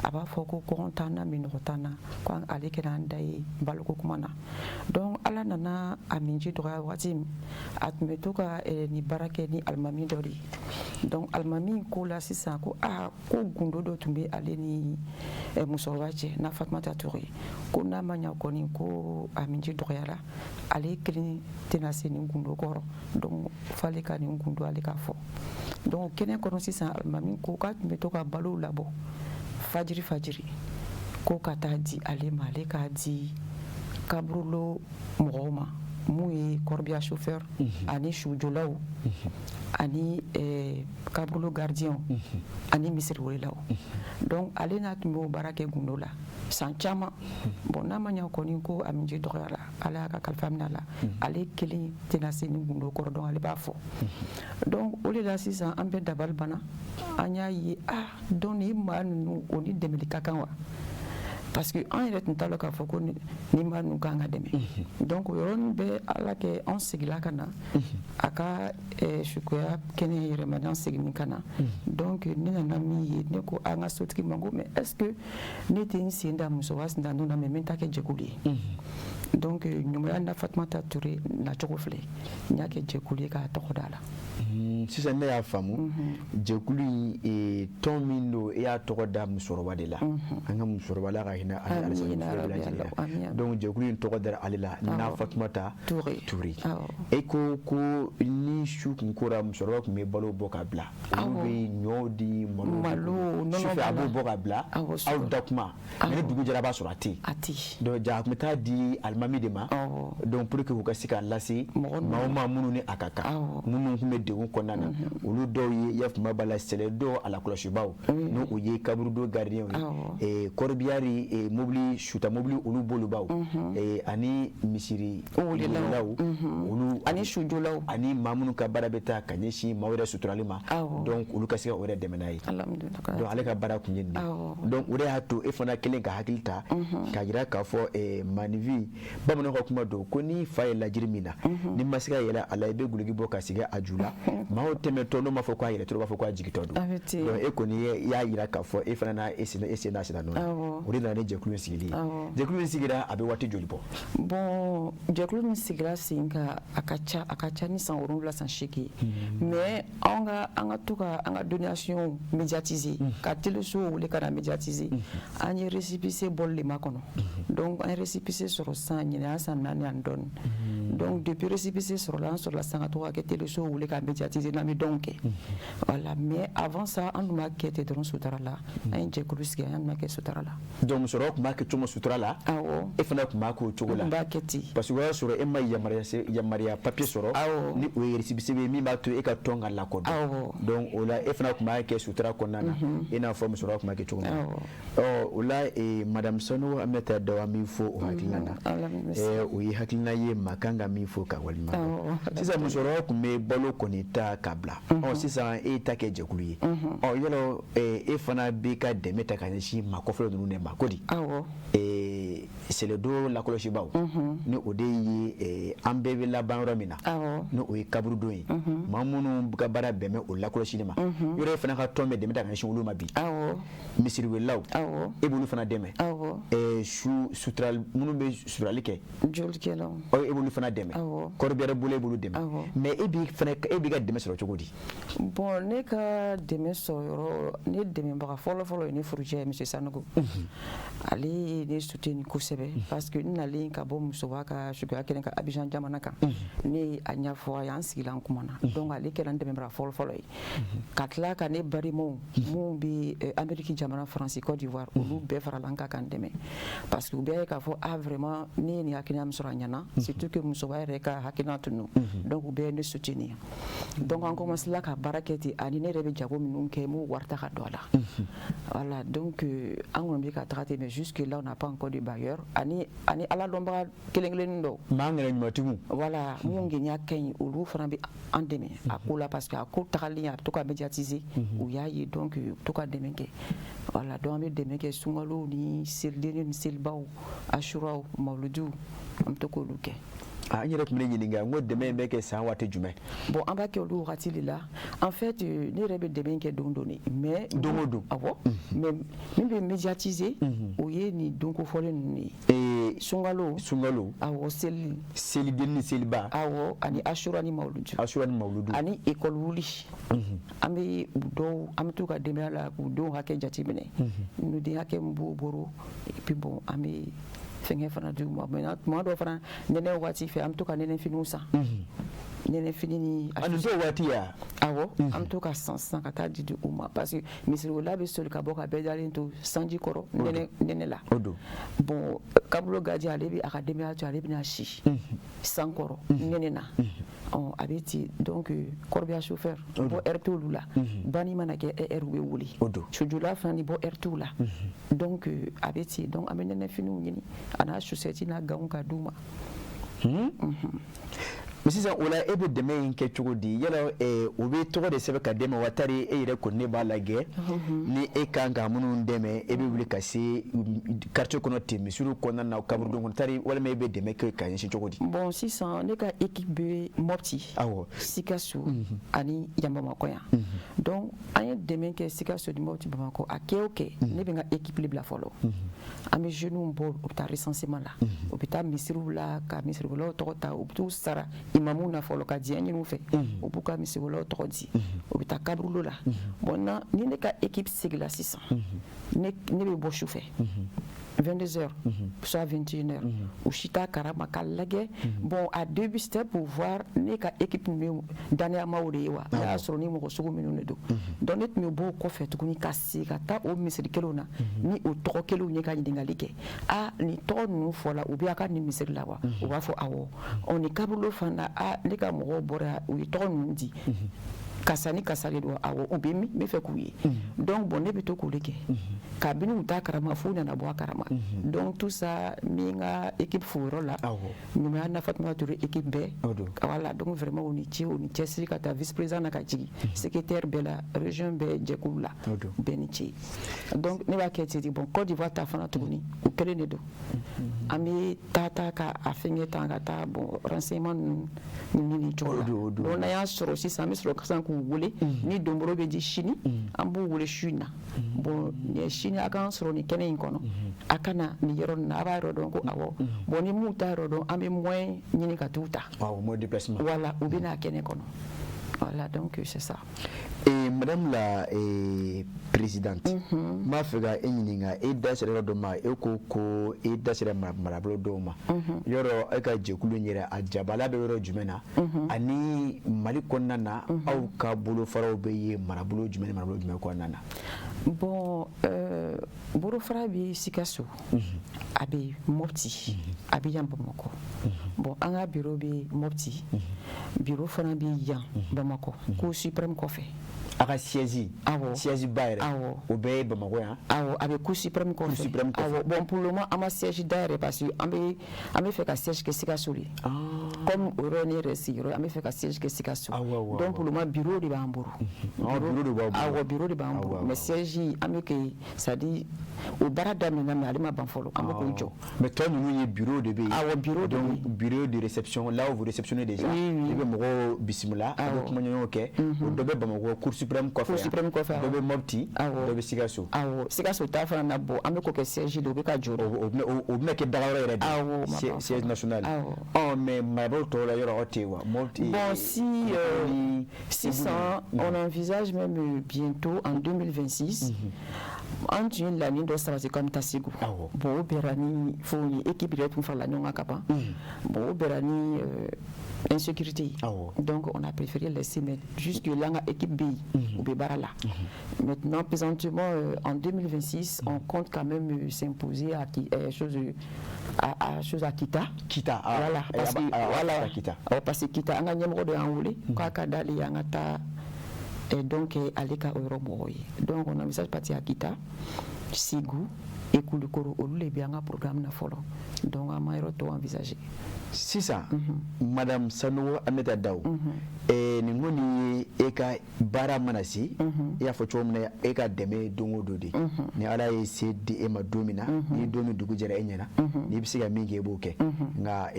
A b'a fɔ ko kɔngɔ t'an na, minnɔgɔ t'an na, ko ale kɛra an da ye baloko kuma na. Donc Ala nana a minji dɔgɔya waati min, a tun bɛ to ka nin baara kɛ ni alimami dɔ de ye. Donc alimami ko la sisan ko aa, ko gundo dɔ tun bɛ ale ni musokɔrɔba cɛ, Na Fatumata Ture, ko n'a ma ɲa kɔni ko a minji dɔgɔyara, ale kelen tɛna se nin gundo kɔrɔ. Donc f'ale ka nin gundo, ale k'a fɔ. Donc kɛnɛ kɔnɔ sisan, alimami ko k'a tun bɛ to ka balow labɔ fajiri fajiri, ko ka taa di ale ma, ale k'a di kaburulo mɔgɔw ma, mun ye corbillard chauffeur ani sujɔlaw ani kaburulo gardien ani misiriwelelaw. Donc ale n'a tun b'o baara kɛ gundo la san caman. Bon, n'a ma ɲa kɔni ko a minji dɔgɔyara, Ala y'a ka kalifa minɛ a la, ale kelen tɛna se nin gundo kɔrɔ. Donc ale b'a fɔ. Donc o de la sisan an bɛɛ dabali banna, an y'a ye ah, donc nin maa ninnu, o ni dɛmɛli ka kan wa? Parce que an yɛrɛ tun t'a lɔn k'a fɔ ko ni maa ninnu kan ka dɛmɛ. Donc o yɔrɔnin bɛɛ, Ala kɛ an segila ka na a ka sukoya kɛnɛ yɛrɛma, an seginni ka na. Donc ne nana min ye, ne ko an ka sotigi ma ko mais est ce que ne tɛ n sen da musoba sen da na, mais n bɛ ta kɛ jɛkulu ye. Donc ɲumanya Na Fatumata Ture nacogo filɛ, n y'a kɛ jɛkulu ye k'a tɔgɔ da la. Sisan ne y'a faamu, jɛkulu in, tɔn min don, e y'a tɔgɔ da musokɔrɔba de la, an ka musokɔrɔba la ka hinɛ ale. Donc jɛkulu in tɔgɔ dara ale la, Na Fatumata Ture. E ko ko ni su kun kora, musokɔrɔba tun bɛ balo bɔ ka bila, olu bɛ ɲɔ di, malo, sufɛ a b'o bɔ ka bila aw da kuma, mais ni dugu jɛra, a b'a sɔrɔ a tɛ yen. Donc ja a tun bɛ taa di alimami de ma, donc pour que u ka se k'a lase maa o maa minnu ni a ka kan, minnu tun bɛ degun kɔnɔna na. Olu dɔw ye, i y'a faamu b'a la, sɛlɛ dɔw a lakɔlɔsibaw, n'o o ye kaburudo gardien ye, corbillard mobili suta mobili olu bolibaw, ani misiri welelaw olu, ani sujɔlaw, ani maa minnu ka baara bɛ taa ka ɲɛsin maaw yɛrɛ suturali ma. Donc olu ka se ka o yɛrɛ dɛmɛ n'a ye. Donc ale ka baara tun ye nin ye. Donc o de y'a to e fana kelen ka hakili ta k'a jira k'a fɔ maninfin, bamananw ka kuma don ko ni fa ye lajiri min na, ni ma se ka yɛlɛ a la, i bɛ guloki bɔ ka sigi a ju la. Maaw tɛmɛtɔ n'o m'a fɔ k'a yɛlɛtɔ, b'a fɔ k'a jigitɔ don. Donc e kɔni y'a jira k'a fɔ e fana n'a e sen e sen n'a sira nɔ na. O de nana ni jɛkulu in sigili ye. Jɛkulu in sigira, a bɛ waati joli bɔ? Bon, jɛkulu min sigira sen kan, a ka ca ni san 7, san 8 ye. Mais an ka to ka an ka donation médiatiser, ka téléso wele ka na médiatiser, an ye récépissé bɔli de makɔnɔ. Donc an ye récépissé sɔrɔ san ɲinɛ, an san 4 ani dɔɔni. Donc depuis récépissé sɔrɔla, an sɔrɔla sisan ka to ka kɛ téléso wele ka médiatiser n'an bɛ dɔnw kɛ. Voilà. Mais avant ça, an tun b'a kɛ ten dɔrɔn sutara la. An ye jɛkulu sigi, an tun b'a kɛ sutara la. Donc musokɔrɔba tun b'a kɛ cogo min sutura la, e fana tun b'a k'o cogo la. N b'a kɛ ten. Parce que o y'a sɔrɔ e ma yamaruya papier sɔrɔ ni o ye récépissé ye min b'a to e ka tɔn ka lakodɔn. Donc o la, e fana tun b'a kɛ sutura kɔnɔna na, i n'a fɔ musokɔrɔba tun b'a kɛ cogo min na. Ɔ, o la, madame Sanu Aminata Dawo, an b'i fo o hakilina na. O ye hakilina ye maa kan ka min fo ka walima. Sisan musokɔrɔba tun bɛ balo kɔni ta ka bila. Ɔ, sisan e ta kɛ jɛkulu ye. Ɔ, yɔrɔ e fana b'i ka dɛmɛ ta ka ɲɛsin maa kɔfɛla ninnu de ma ko di? Sɛlɛdo lakɔlɔsibaw, ni o de ye an bɛɛ bɛ laban yɔrɔ min na, ni o ye kaburudon ye, maa minnu ka baara bɛn bɛ o lakɔlɔsili ma, yɔrɔ e fana ka tɔn bɛ dɛmɛ ta ka ɲɛsin olu ma bi? Misiriwelelaw, e b'olu fana dɛmɛ? Su sutura minnu bɛ suturali kɛ? Jolikɛlaw. E b'olu fana dɛmɛ? Corbillard bolo, e b'olu dɛmɛ? Mais e b'i fana, e b'i ka dɛmɛ sɔrɔ cogo di? Bon, ne ka dɛmɛ sɔrɔ yɔrɔ, ne dɛmɛbaga fɔlɔ fɔlɔ ye ne furucɛ, monsieur Sanogo. Ale ye ne soutenu kosɛbɛ, parce que n nalen ka bɔ musoba ka suguya kelen ka Abidjan jamana kan, ne ye a ɲɛfɔ a ye, an sigila, an kumana. Donc ale kɛra n dɛmɛbaga fɔlɔ fɔlɔ ye. Ka tila ka ne balimaw minnu bɛ Amérique jamana, Faransi, Côte d'Ivoire, olu bɛɛ farala n kan ka n dɛmɛ. Parce que u bɛɛ ye k'a fɔ, ah vraiment, ne ye nin hakilina min sɔrɔ, a ɲɛna, surtout que musoba yɛrɛ ka hakilina tun don. Donc u bɛɛ ye ne soutenir. Donc an commencé la ka baara kɛ ten, ani ne yɛrɛ bɛ jago minnu kɛ, n b'o wari ta ka don a la. Voilà, donc an kɔni bɛ ka taga ten, mais jusque là on n'a pas encore de bailleur, ani ala dɔnbaga kelen kelennin dɔw. Maa ŋɛrɛ ɲumantigiw. Voilà, mun ŋɛɲa ka ɲi, olu fana bɛ an dɛmɛ a ko la, parce que a ko tagalen, a bɛ to ka médiatiser, u y'a ye, donc u bɛ to ka dɛmɛ kɛ. Voilà, donc an bɛ dɛmɛ kɛ sunkalow ni selidenni ni selibaw, asuraw, mawuludiw, an bɛ to k'olu kɛ. Ah, n yɛrɛ tun bɛ ne ɲininka n ko dɛmɛ in bɛ kɛ san waati jumɛn? Bon, an b'a kɛ olu wagati de la. En fait, ne yɛrɛ bɛ dɛmɛ kɛ don don de, mais Don o don. Awɔ, mais min bɛ médiatiser, o ye nin don kofɔlen ninnu de ye: sunkalo. Sunkalo. Awɔ, seli. Seliden ni seliba. Awɔ, ani asura ni mawuludu. Asura ni mawuludu. Ani école wuli. An bɛ u dɔw, an bɛ t'u ka denbaya la k'u denw hakɛ jateminɛ, n'u den hakɛ min b'u bolo, et puis bon, an bɛ fɛnkɛ fana d'u ma. Maintenant, tuma dɔw fana, nɛnɛ waati fɛ, an bɛ to ka nɛnɛfiniw san, nɛnɛfini ni A nin t'o waati ya? Awɔ, an bɛ to ka san sisan ka taa di u ma, parce que misiriwela bɛ soli ka bɔ ka bɛɛ dalen to sanji kɔrɔ, nɛnɛ nɛnɛ la. O don. Bon, kabulo gardien, ale bɛ a ka denbaya to, ale bɛna si san kɔrɔ, nɛnɛ na. Ɔ, a bɛ ten. Donc corbillard chauffeur, bɔ heure t'olu la, banni mana kɛ heure, u bɛ wuli. O don. Sojɔla fana ni bɔ heure t'u la. Donc a bɛ ten. Donc an bɛ nɛnɛfiniw ɲini, a n'a chaussette n'a gants ka d'u ma. Mais sisan o la, e bɛ dɛmɛ in kɛ cogo di yala? O bɛ tɔgɔ de sɛbɛn ka d'e ma wa, tari e yɛrɛ kɔni ne b'a lajɛ ni e kan ka minnu dɛmɛ, e bɛ wuli ka se quartier kɔnɔ ten, misiriw kɔnɔna na, kaburudon kɔnɔ, tari walima e bɛ dɛmɛ kɛ ka ɲɛsin cogo di? Bon, sisan ne ka équipe bɛ Mopti, Sikaso ani yan Bamakɔ yan. Donc an ye dɛmɛ kɛ Sikaso ni Mopti, Bamakɔ. A kɛ o kɛ, ne bɛ n ka équipe le bila fɔlɔ. An bɛ jeunes bɔ, u bɛ taa recensement la, u bɛ taa misiriw la ka misiriwelaw tɔgɔ ta, u bɛ t'u sara imamuw na fɔlɔ ka diɲɛ ɲini u fɛ, u b'u ka misiriwelaw tɔgɔ di, u bɛ taa kaburudo la. Bon, na ni ne ka équipe segila sisan, ne bɛ bɔ su fɛ 22 heures, soit 21 heures, u si t'a karama k'a lajɛ. Bon, a début, c'était pour voir ne ka équipe ninnu ye danayamaw de ye wa, n'a y'a sɔrɔ ni mɔgɔ sugu minnu de don. Donc ne tun bɛ bɔ o kɔfɛ tuguni ka segin ka taa o misiri kelenw na ni o tɔgɔ kelenw ye, ka ɲininkali kɛ: a nin tɔgɔ ninnu fɔla, u bɛ a ka nin misiri la wa? U b'a fɔ awɔ. Ɔ, nin kaburudo fana, a ne ka mɔgɔw bɔra, u ye tɔgɔ ninnu di, karisa ni karisa de don, awɔ, u bɛ min, n bɛ fɛ k'u ye. Donc bon, ne bɛ to k'o de kɛ kabini u t'a karama f'u nana bɔ a karama. Donc tout ça, n bɛ n ka équipe fo yɔrɔ la, ɲumanya na Fatumata Touré équipe bɛɛ. Voilà, donc vraiment u ni ce, u ni cɛsiri, ka taa vice président na ka jigin secrétaire bɛɛ la, région bɛɛ, jɛkulu la, bɛɛ ni ce. Donc ne b'a kɛ ten de. Bon, Côte d'Ivoire ta fana tuguni, o kelen de don. An bɛ taa ka a fɛngɛ tan ka taa, bon, renseignement ninnu ɲini nin cogo la. Donc n'an y'a sɔrɔ sisan, an bɛ sɔrɔ sisan k'u wele ni donbolo bɛ di sini, an b'u wele su in na: bon, nin sini a k'an sɔrɔ nin kɛnɛ in kɔnɔ, a ka na nin yɔrɔ nin na. A b'a yɔrɔ dɔn ko awɔ. Bon, ni mun t'a yɔrɔ dɔn, an bɛ moyen ɲini ka t'u ta. Awɔ, moyen de déplacement. Voilà, u bɛ n'a kɛnɛ kɔnɔ. Voilà, donc c'est ça. Et madame la présidente, n b'a fɛ ka e ɲininka, e da sera yɔrɔ dɔ ma, e ko ko e da sera marabolo dɔw ma. Yɔrɔ e ka jɛkulu in yɛrɛ, a jabala bɛ yɔrɔ jumɛn na? Ani Mali kɔnɔna na, aw ka bolofaraw bɛ ye marabolo jumɛn ni marabolo jumɛn kɔnɔna na? Bon, bolofara bɛ Sikaso, a bɛ Mopti, a bɛ yan Bamakɔ. Bon, an ka bureau bɛ Mopti, bureau fana bɛ yan Bamakɔ, Cour suprême kɔfɛ. A ka siège? Awɔ. Siège ba yɛrɛ? Awɔ. O bɛɛ ye Bamakɔ yan? Awɔ, a bɛ Cour suprême kɔfɛ. Cour suprême kɔfɛ. Awɔ. Bon, pour le moment, an ma siège dayɛlɛ, parce que an bɛ fɛ ka siège kɛ Sikaso de. Comme o yɔrɔ ye ne yɛrɛ sigiyɔrɔ ye, an bɛ fɛ ka siège kɛ Sikaso. Donc pour le moment, bureau de b'an bolo. Ah, bureau de b'aw bolo. Awɔ, bureau de b'an bolo. Mais siège, an bɛ kɛ, c'est à dire o baara daminɛna, mais ale ma ban fɔlɔ, an bɛ k'o jɔ. Mais tɔ ninnu ye bureau de bɛ yen? Awɔ, bureau de bɛ Donc bureau de réception, là où vous réceptionnez déjà. Oui. I bɛ mɔgɔw bisimila, a bɛ kumaɲɔgɔnw kɛ. O dɔ bɛ Bamakɔ Cour suprême kɔfɛ. Cour suprême kɔfɛ, Dɔ bɛ Mopti, dɔ bɛ Sikaso. Awɔ, Sikaso ta fana na, bon, an bɛ k'o kɛ siège de, o bɛ ka jɔ de. O bɛna kɛ dagayɔrɔ yɛrɛ de. Awɔ, ma ban. Siège national. Awɔ. Ɔ, mais marabolo tɔw la, yɔrɔ aw tɛ yen wa? Mopti. Bon, si, sisan, on envisage même bientôt en 2026. An tun ye laɲini dɔ sabati k'an bɛ taa Segu. Bon, o bɛnna ni fɛnw ye, équipe yɛrɛ tun farala ɲɔgɔn kan ka ban. Bon, o bɛnna ni insécurité ye. Donc on a préféré laisser, mais jusque là an ka équipe bɛ yen, u bɛ baara la. Maintenant, présentement, en 2026, on compte quand même s'imposer à qui chose à chose à Kita. Kita, ah, voilà, parce que ah, voilà, Kita. Parce que Kita, an ka ɲɛmɔgɔ dɔ y'an wele k'a ka d'ale ye an ka taa donc ale ka o yɔrɔ mɔgɔw ye. Donc on envisage partir à Kita, Ségou et Koulikoro. Olu de bɛ an ka programme na fɔlɔ, donc an ma yɔrɔ tɔw envisager. Sisan, Madame Sanogo Aminata Daw, nin kɔni ye e ka baara mana se, i y'a fɔ cogo min na, e ka dɛmɛ ye don o don de. Ni Ala ye se di e ma don min na, ni don min dugu jɛra e ɲɛna, n'i bɛ se ka min kɛ, i b'o kɛ. Nka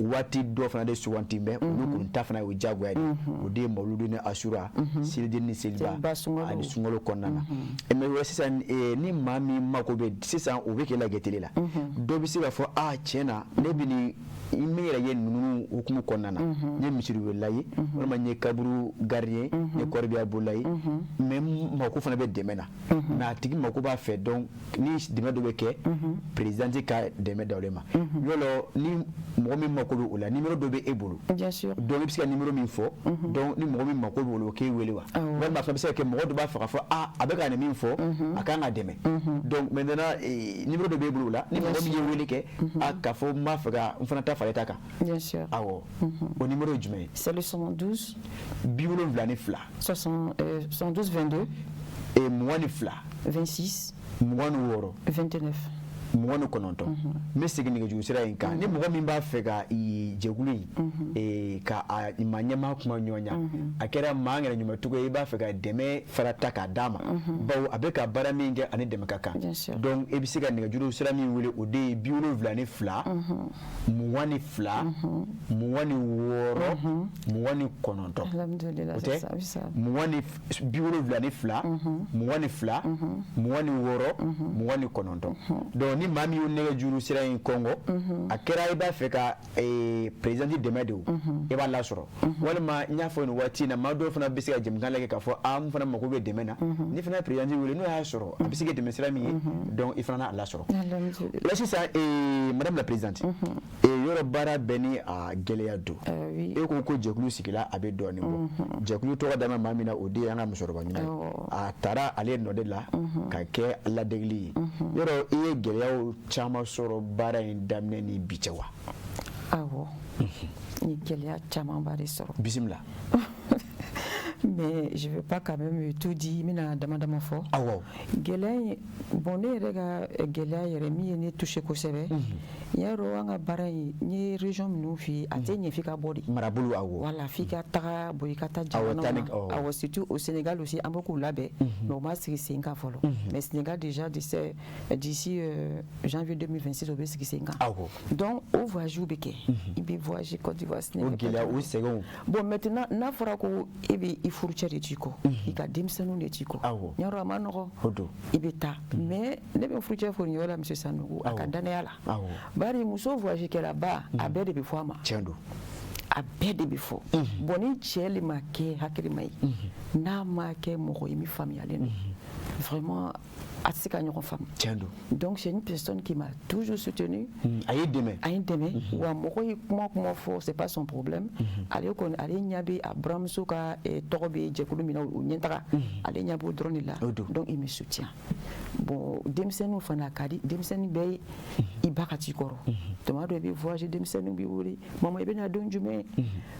waati dɔ fana de suganti bɛ, olu kɔni ta fana ye o diyagoya de, o de ye mawuludu ni asura, seliden ni seliba ani sunkalo kɔnɔna na. Mais o sisan, ni maa min mako bɛ sisan, o bɛ k'e lajɛ télé la, dɔ bɛ se k'a fɔ: a tiɲɛ na, ne bɛ nin min yɛrɛ ye ninnu hukumu kɔnɔna na, n ye misiriwelela ye, walima n ye kaburu gardien, n ye kɔrɔbiya bolila ye, mais n mako fana bɛ dɛmɛ na. Mais a tigi mako b'a fɛ, donc ni dɛmɛ dɔ bɛ kɛ, présidente ka dɛmɛ da o de ma. Yɔlɔ ni mɔgɔ min mako bɛ o la, numéro dɔ bɛ e bolo? Bien sûr. Donc i bɛ se ka numéro min fɔ, donc ni mɔgɔ min mako bɛ o la, o k'e wele wa? Walima a fana bɛ se ka kɛ mɔgɔ dɔ b'a fɛ k'a fɔ: a a bɛ ka nin min fɔ, a kan ka dɛmɛ. Donc maintenant, numéro dɔ b'e bolo o la, ni mɔgɔ min ye wele kɛ, a k'a fɔ n b'a fɛ ka n fana ta fara e ta kan? Bien sûr. Awɔ, o numéro ye jumɛn ye? C'est le 72. 72. 60, 72 22. Et 22. 26. 26. 29. 29. N bɛ segin nɛgɛjuru sira in kan. Ni mɔgɔ min b'a fɛ ka jɛkulu in ka a maa ɲɛmaa kuma ɲɔgɔn ɲa, a kɛra maa ŋɛnɛ ɲuman cogo ye, i b'a fɛ ka dɛmɛ fara ta k'a d'a ma, bawo a bɛ ka baara min kɛ, ani dɛmɛ ka kan, donc i bɛ se ka nɛgɛjuru sira min wele, o de ye 72 22 26 29. O tɛ 72 22 26 29. Donc ni maa min y'o nɛgɛjuru sira in kɔngɔ, a kɛra i b'a fɛ ka présidente dɛmɛ de, o i b'a lasɔrɔ. Walima n y'a fɔ nin waati in na, maa dɔw fana bɛ se ka jɛmukan lajɛ k'a fɔ: a n fana mako bɛ dɛmɛ na. Ni fana ye présidente wele, n'o y'a sɔrɔ a bɛ se ka dɛmɛ sira min ye, donc i fana n'a lasɔrɔ. O la sisan, madame la présidente, yɔrɔ baara bɛɛ ni a gɛlɛya don. E ko ko jɛkulu sigila, a bɛ dɔɔnin bɔ. Jɛkulu tɔgɔ dama maa min na, o de ye an ka musokɔrɔba ɲuman ye, a taara ale nɔ de la ka kɛ ladegili ye. Yɔrɔ i ye gɛlɛyaw caman sɔrɔ baara in daminɛ ni bi cɛ wa? Awɔ, n ye gɛlɛya camanba de sɔrɔ. Bisimila. Mais je vais pas quand même tout dire, n bɛna dama dama fɔ. Gɛlɛya in, bon, ne yɛrɛ ka gɛlɛya yɛrɛ min ye ne touché kosɛbɛ, n y'a dɔn an ka baara in, n ye région minnu f'i ye, a tɛ ɲɛ f'i ka bɔ de. Marabolo, awɔ. Voilà, f'i ka taga bɔ, i ka taa jamanaw na. Awɔ, surtout au Sénégal aussi, an bɛ k'u labɛn, mais u ma sigi sen kan fɔlɔ. Mais Sénégal déjà, d'ici janvier 2026, o bɛ sigi sen kan. Donc o voyage bɛ kɛ, i bɛ voyager Côte d'Ivoire, Sénégal. O gɛlɛya, o sɛgɛnw. Bon, maintenant n'a fɔra ko e bɛ i furucɛ de t'i kɔ, i ka denmisɛnninw de t'i kɔ, yɔrɔ a ma nɔgɔ, i bɛ taa. Mais ne bɛ n furucɛ fo nin yɔrɔ la, monsieur Sanogo, a ka danaya la, bari muso voyage kɛla ba, a bɛɛ de bɛ fɔ a ma. Tiɲɛ don. A bɛɛ de bɛ fɔ. Bon, ni cɛ le ma kɛ hakilima ye, n'a ma kɛ mɔgɔ ye min faamuyalen don vraiment, a tɛ se ka ɲɔgɔn faamu. Tiɲɛ don. Donc c'est une personne qui m'a toujours soutenu. A y'i dɛmɛ. A ye n dɛmɛ wa. Mɔgɔ ye kuma kuma fɔ, c'est pas son problème. Ale kɔni, ale ɲɛ bɛ a buramuso ka tɔgɔ bɛ jɛkulu min na, o ɲɛtaga, ale ɲɛ b'o dɔrɔn de la. Donc il me soutient. Bon, denmisɛnninw fana, a ka di denmisɛnnin bɛɛ ye i ba ka t'i kɔrɔ. Tuma dɔ i bɛ voyager, denmisɛnninw b'i wele: mama, i bɛna don jumɛn?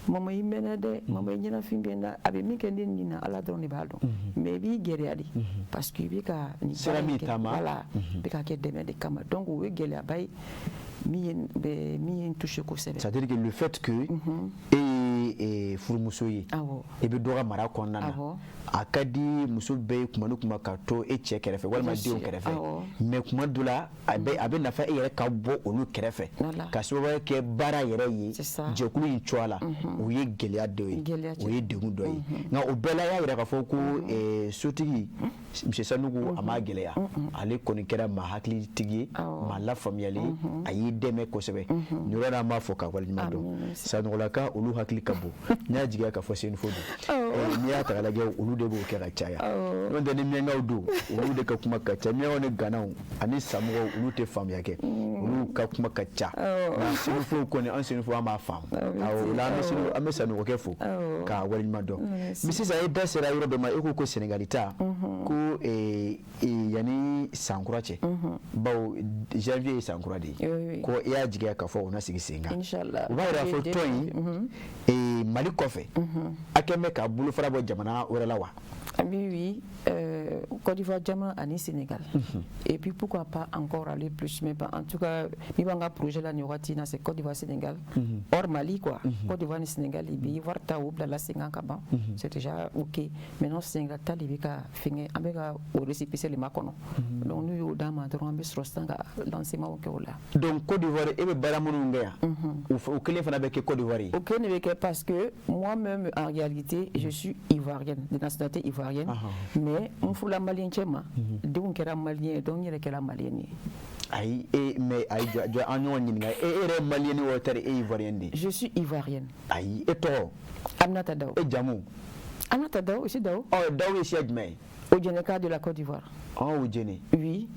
Mama, i mɛnna dɛ. Mama, i ɲɛnafin bɛ n na. A bɛ min kɛ ne nin na, Ala dɔrɔn de b'a dɔn. Mais i b'i gɛlɛya de, parce que i bɛ ka nin sira min taama. Voilà, i bɛ ka kɛ dɛmɛ de kama. Donc o ye gɛlɛyaba ye min ye n touché kosɛbɛ. C'est à dire que le fait que e ye furumuso ye, i bɛ dɔ ka mara kɔnɔna na, a ka di muso bɛɛ ye kuma ni kuma ka to e cɛ kɛrɛfɛ walima denw kɛrɛfɛ. Mais kuma dɔ la, a bɛ nafa e yɛrɛ ka bɔ olu kɛrɛfɛ ka sababuya kɛ baara yɛrɛ ye jɛkulu in cogoya la. O ye gɛlɛya dɔ ye, o ye degun dɔ ye. Nka o bɛɛ la, i y'a yira k'a fɔ ko sotigi Monsieur Sanogo a m'a gɛlɛya, ale kɔni kɛra maa hakilitigi ye, maa lafaamuyalen, a y'i dɛmɛ kosɛbɛ. Nin yɔrɔ la, an b'a fɔ ka waleɲuman dɔn. Sanɔgɔlaka, olu hakili ka bon. N'i y'a jigiya k'a fɔ Senufo don, n'i y'a ta k'a lajɛ, olu de b'o kɛ ka caya. N'o tɛ, ni Miɲankaw don, olu de ka kuma ka ca. Miɲankaw ni Ganaw ani Samɔgɔw, olu tɛ faamuya kɛ, olu ka kuma ka ca. Nka Senufo kɔni, an Senufo, an b'a faamu. Awɔ, o la an bɛ Sanɔgɔkɛ fo k'a waleɲuman dɔn. Mais sisan, e da sera yɔrɔ dɔ ma, e ko ko Senegali ta ko yanni sankura cɛ, bawo janvier ye sankura de ye, ko i y'a jigiya k'a fɔ o na sigi sen kan. O b'a yira fɔ tɔn in, Mali kɔfɛ, a kɛn bɛ ka bolofara bɔ jamana wɛrɛ la wa? Oui, Côte d'Ivoire, jamana ani Sénégal. Et puis pourquoi pas encore aller plus. Mais en tout cas, min b'an ka projet la nin wagati na, c'est Côte d'Ivoire, Sénégal. Hors Mali quoi. Côte d'Ivoire ni Sénégal, i bɛ Ivoire ta o bilala sen kan ka ban. C'est déjà OK. Maintenant, Sénégal ta de bɛ ka fɛngɛ, an bɛ ka o récépissé de makɔnɔ. Donc n'u y'o d'an ma dɔrɔn, an bɛ sɔrɔ sisan ka lancement kɛ o la. Donc Côte d'Ivoire, e bɛ baara minnu kɛ yan, o kelen fana bɛ kɛ Côte d'Ivoire ye? O kelen de bɛ kɛ parce que moi-même, en réalité, je suis ivoirienne, de nationalité ivoirienne. Mais n furula malien cɛ ma, denw kɛra malien ye, donc n yɛrɛ kɛra malienne ye. Ayi, e mais ayi, jɔ jɔ, an ɲɔgɔn ɲininka, e yɛrɛ ye malienne ye wa, tari e ivoirienne de ye? Je suis ivoirienne. Ayi, e tɔgɔ? Aminata Daw. E jamu? Aminata Daw aussi, Daw. Ɔ, Daw ye siya jumɛn ye? Odieneka de la Côte d'Ivoire. Ɔ, Odiene. Oui.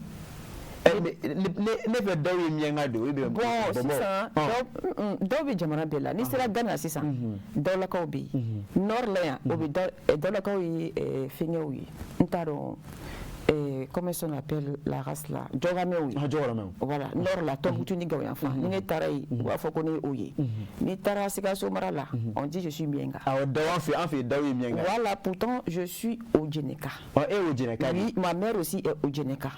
Mais ne fɛ, Daw ye Miɲanka de ye, o bɛ Bon, sisan dɔw bɛ jamana bɛɛ la. N'i sera Ghana sisan, Dawulakaw bɛ yen. Nord la yan, o bɛ Dawulakaw ye, fɛngɛw ye, n t'a dɔn comment on appelle la race là, Jɔgamɛw ye. Ah, Jɔgamɛw. Voilà, nord la, Tombouctou ni Gao yan fan. Ni ne taara yen, u b'a fɔ ko ne ye o ye. N'i taara Sikaso mara la, on dit je suis Mienga. Awɔ, Daw, an fɛ Daw ye Mienga. Voilà, pourtant je suis Odieneka. Ɔ, e ye Odieneka de ye? Oui, ma mère aussi est Odieneka.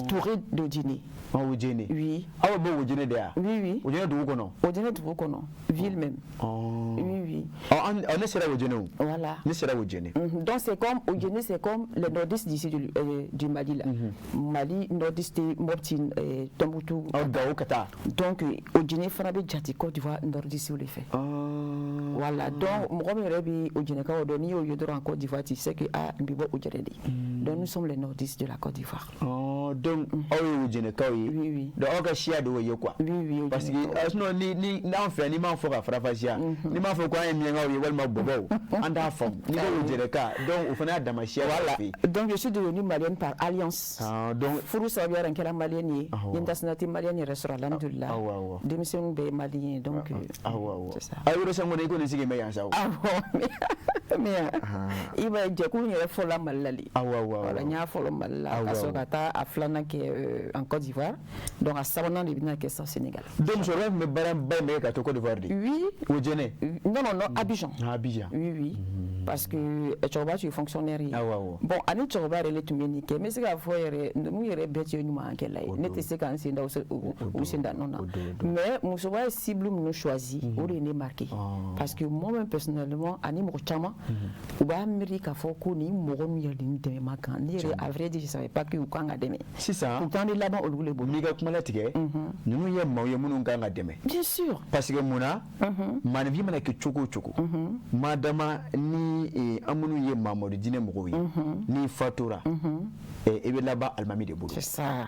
Touré d'Odienné. Ah, Odienné. Oui. Aw bɛ Odienné de yan? Oui. Odienné dugu kɔnɔ? Odienné dugu kɔnɔ, ville même. Oui. Ɔ, an ne sera Odienné o. Voilà. Ne sera Odienné. Donc c'est comme Odienné, c'est comme le nordiste d'ici du Mali là. Mali nordiste, Mopti, Tombouctou. Ɔ, Gao ka taa. Donc Odienné fana bɛ jate Côte d'Ivoire nordiste de fɛ. Voilà, donc mɔgɔ min yɛrɛ bɛ Odiennekaw dɔn, n'i y'o ye dɔrɔn en Côte d'Ivoire, tu sais que ah, n bɛ bɔ Odienné de. Donc nous sommes les nordistes de la Côte d'Ivoire. Oh, donc aw ye Odiennekaw ye? Oui. Donc aw ka siya de y'o ye quoi? Oui. Parce que sinon ni n'an fɛ, n'i m'a fɔ ka faranfasiya, n'i m'a fɔ ko an ye Miɲankaw ye walima Bɔbɔw, an t'a faamu. N'i ko Odienneka, donc o fana y'a dama siya. Voilà. Donc je suis devenue malienne par alliance. Ah, donc furu sababuya la, n kɛra malienne ye. N ye nationalité malienne yɛrɛ sɔrɔ, alhamdulillah. Awɔ, awɔ. Denmisɛnninw bɛɛ ye malien ye, donc Awɔ, awɔ. c'est ça. A yɔrɔ san kɔni, i kɔni sigi bɛ yan sa o. Awɔ, mais i b'a ye, jɛkulu yɛrɛ fɔlɔla Mali la de. Awɔ, awɔ. Voilà, n y'a fɔlɔ Mali la, ka sɔrɔ ka taa a filanan kɛ en Côte d'Ivoire. Donc a sabanan de bɛna kɛ sisan Sénégal. Donc musokɔrɔba tun bɛ baara ba in bɛ kɛ ka to Côte d'Ivoire de? Oui. Odienné? Non, non, non, Abidjan. Ah, Abidjan. Oui. Parce que cɛkɔrɔba tun ye fonctionnaire ye. Awɔ, awɔ. Bon, ani cɛkɔrɔba yɛrɛ de tun bɛ nin kɛ. N bɛ se k'a fɔ yɛrɛ, ninnu yɛrɛ bɛɛ tun ye ɲumankɛla ye. Ne tɛ se ka n sen da u sen da nɔ na. Mais musoba ye cible minnu choisi, o de ye ne marqué. Parce que moi-même personnellement, ani mɔgɔ caman, u b'a miiri k'a fɔ ko nin mɔgɔ ninnu yɛrɛ de ni dɛmɛ ma kan. Ne yɛrɛ, à vrai dire, je savais pas que u kan ka dɛmɛ. Sisan. Pourtant an bɛ laban olu de bolo. N'i ka kuma latigɛ, ninnu ye maaw ye minnu kan ka dɛmɛ. Bien sûr. Parce que mun na, maanifin mana kɛ cogo o cogo, madama ni an minnu ye Mamadu diinɛ mɔgɔw ye, n'i fatura, i bɛ laban alimami de bolo. C'est ça.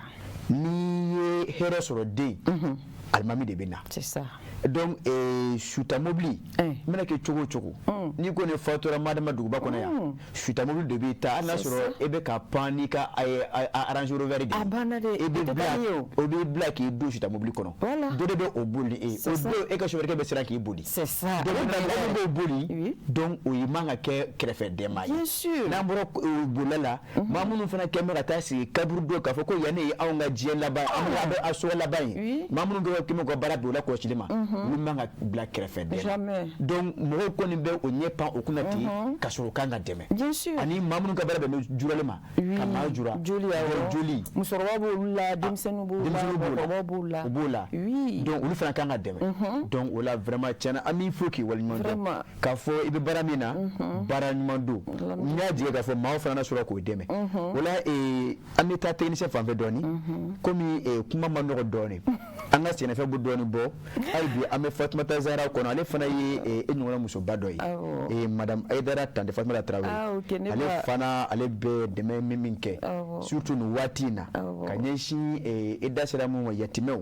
N'i ye hɛrɛ sɔrɔ den, alimami de bɛ na. C'est ça. Donc suta mobili mana kɛ cogo o cogo, n'i ko ne fatura madama duguba kɔnɔ yan, suta mobili de b'i ta, hali n'a sɔrɔ e bɛ ka pan n'i ka Range Rover de ye. A banna dɛ. E bɛ bila, o b'i bila k'i don suta mobili kɔnɔ. Dɔ de bɛ o boli e o don, e ka chauffeur bɛ siran k'i boli. C'est ça. Donc mɔgɔ min b'o boli, donc o ye man ka kɛ kɛrɛfɛdɛn ye. Bien sûr. N'an bɔra bolila la, maa minnu fana kɛn bɛ ka taa sigi kaburu don k'a fɔ ko yan ne ye anw ka diɲɛ laban, an bɛ a so laban ye, maa minnu kɛ kɛn bɛ ka baara bila o la kɔlɔsili ma, olu man ka bila kɛrɛfɛdɛn. Jamais. Donc mɔgɔw kɔni bɛ o ɲɛ pan o kunna ten, ka sɔrɔ u kan ka dɛmɛ. Bien sûr. Ani maa minnu ka baara bɛn bɛ jurali ma, ka maa jura. Joli, awɔ. Joli. Musokɔrɔba b'olu la, denmisɛnninw b'o la, mɔgɔkɔrɔbaw b'o la. U b'o la. Oui. Donc olu fana kan ka dɛmɛ. Donc o la vraiment, tiɲɛna, an b'i fo k'i waleɲuman dɔn. K'a fɔ i bɛ baara min na, baara ɲuman don. N y'a jigin k'a fɔ maaw fana na sɔrɔ k'o dɛmɛ. O la, an bɛ taa technicien fan fɛ dɔɔni, komi kuma ma nɔgɔ dɔɔni. An ka sɛnɛfɛn bɛ dɔɔnin bɔ. Hali bi an bɛ Fatumata Zara kɔnɔ, ale fana ye e ɲɔgɔnna musoba dɔ ye, madame Ayidara Tante Fatumata Tarawele. Ale fana, ale bɛ dɛmɛ min kɛ, surtout nin waati in na, ka ɲɛsin e da sera mun ma, yatimɛw,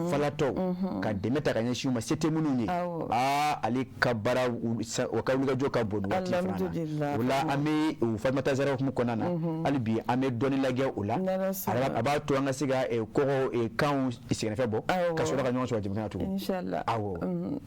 falatɔw, ka dɛmɛ ta ka ɲɛsin u ma, se tɛ minnu ye. Aa, ale ka baara, o ka wulikajɔ ka bon nin waati fana na. O la, an bɛ o Fatumata Zara hukumu kɔnɔna na. Hali bi an bɛ dɔɔnin lajɛ o la, a b'a to an ka se ka kɔgɔ kanw sɛgɛnfɛn bɔ, ka sɔrɔ ka ɲɔgɔn sɔrɔ jamana tugun. Inshallah. Awɔ.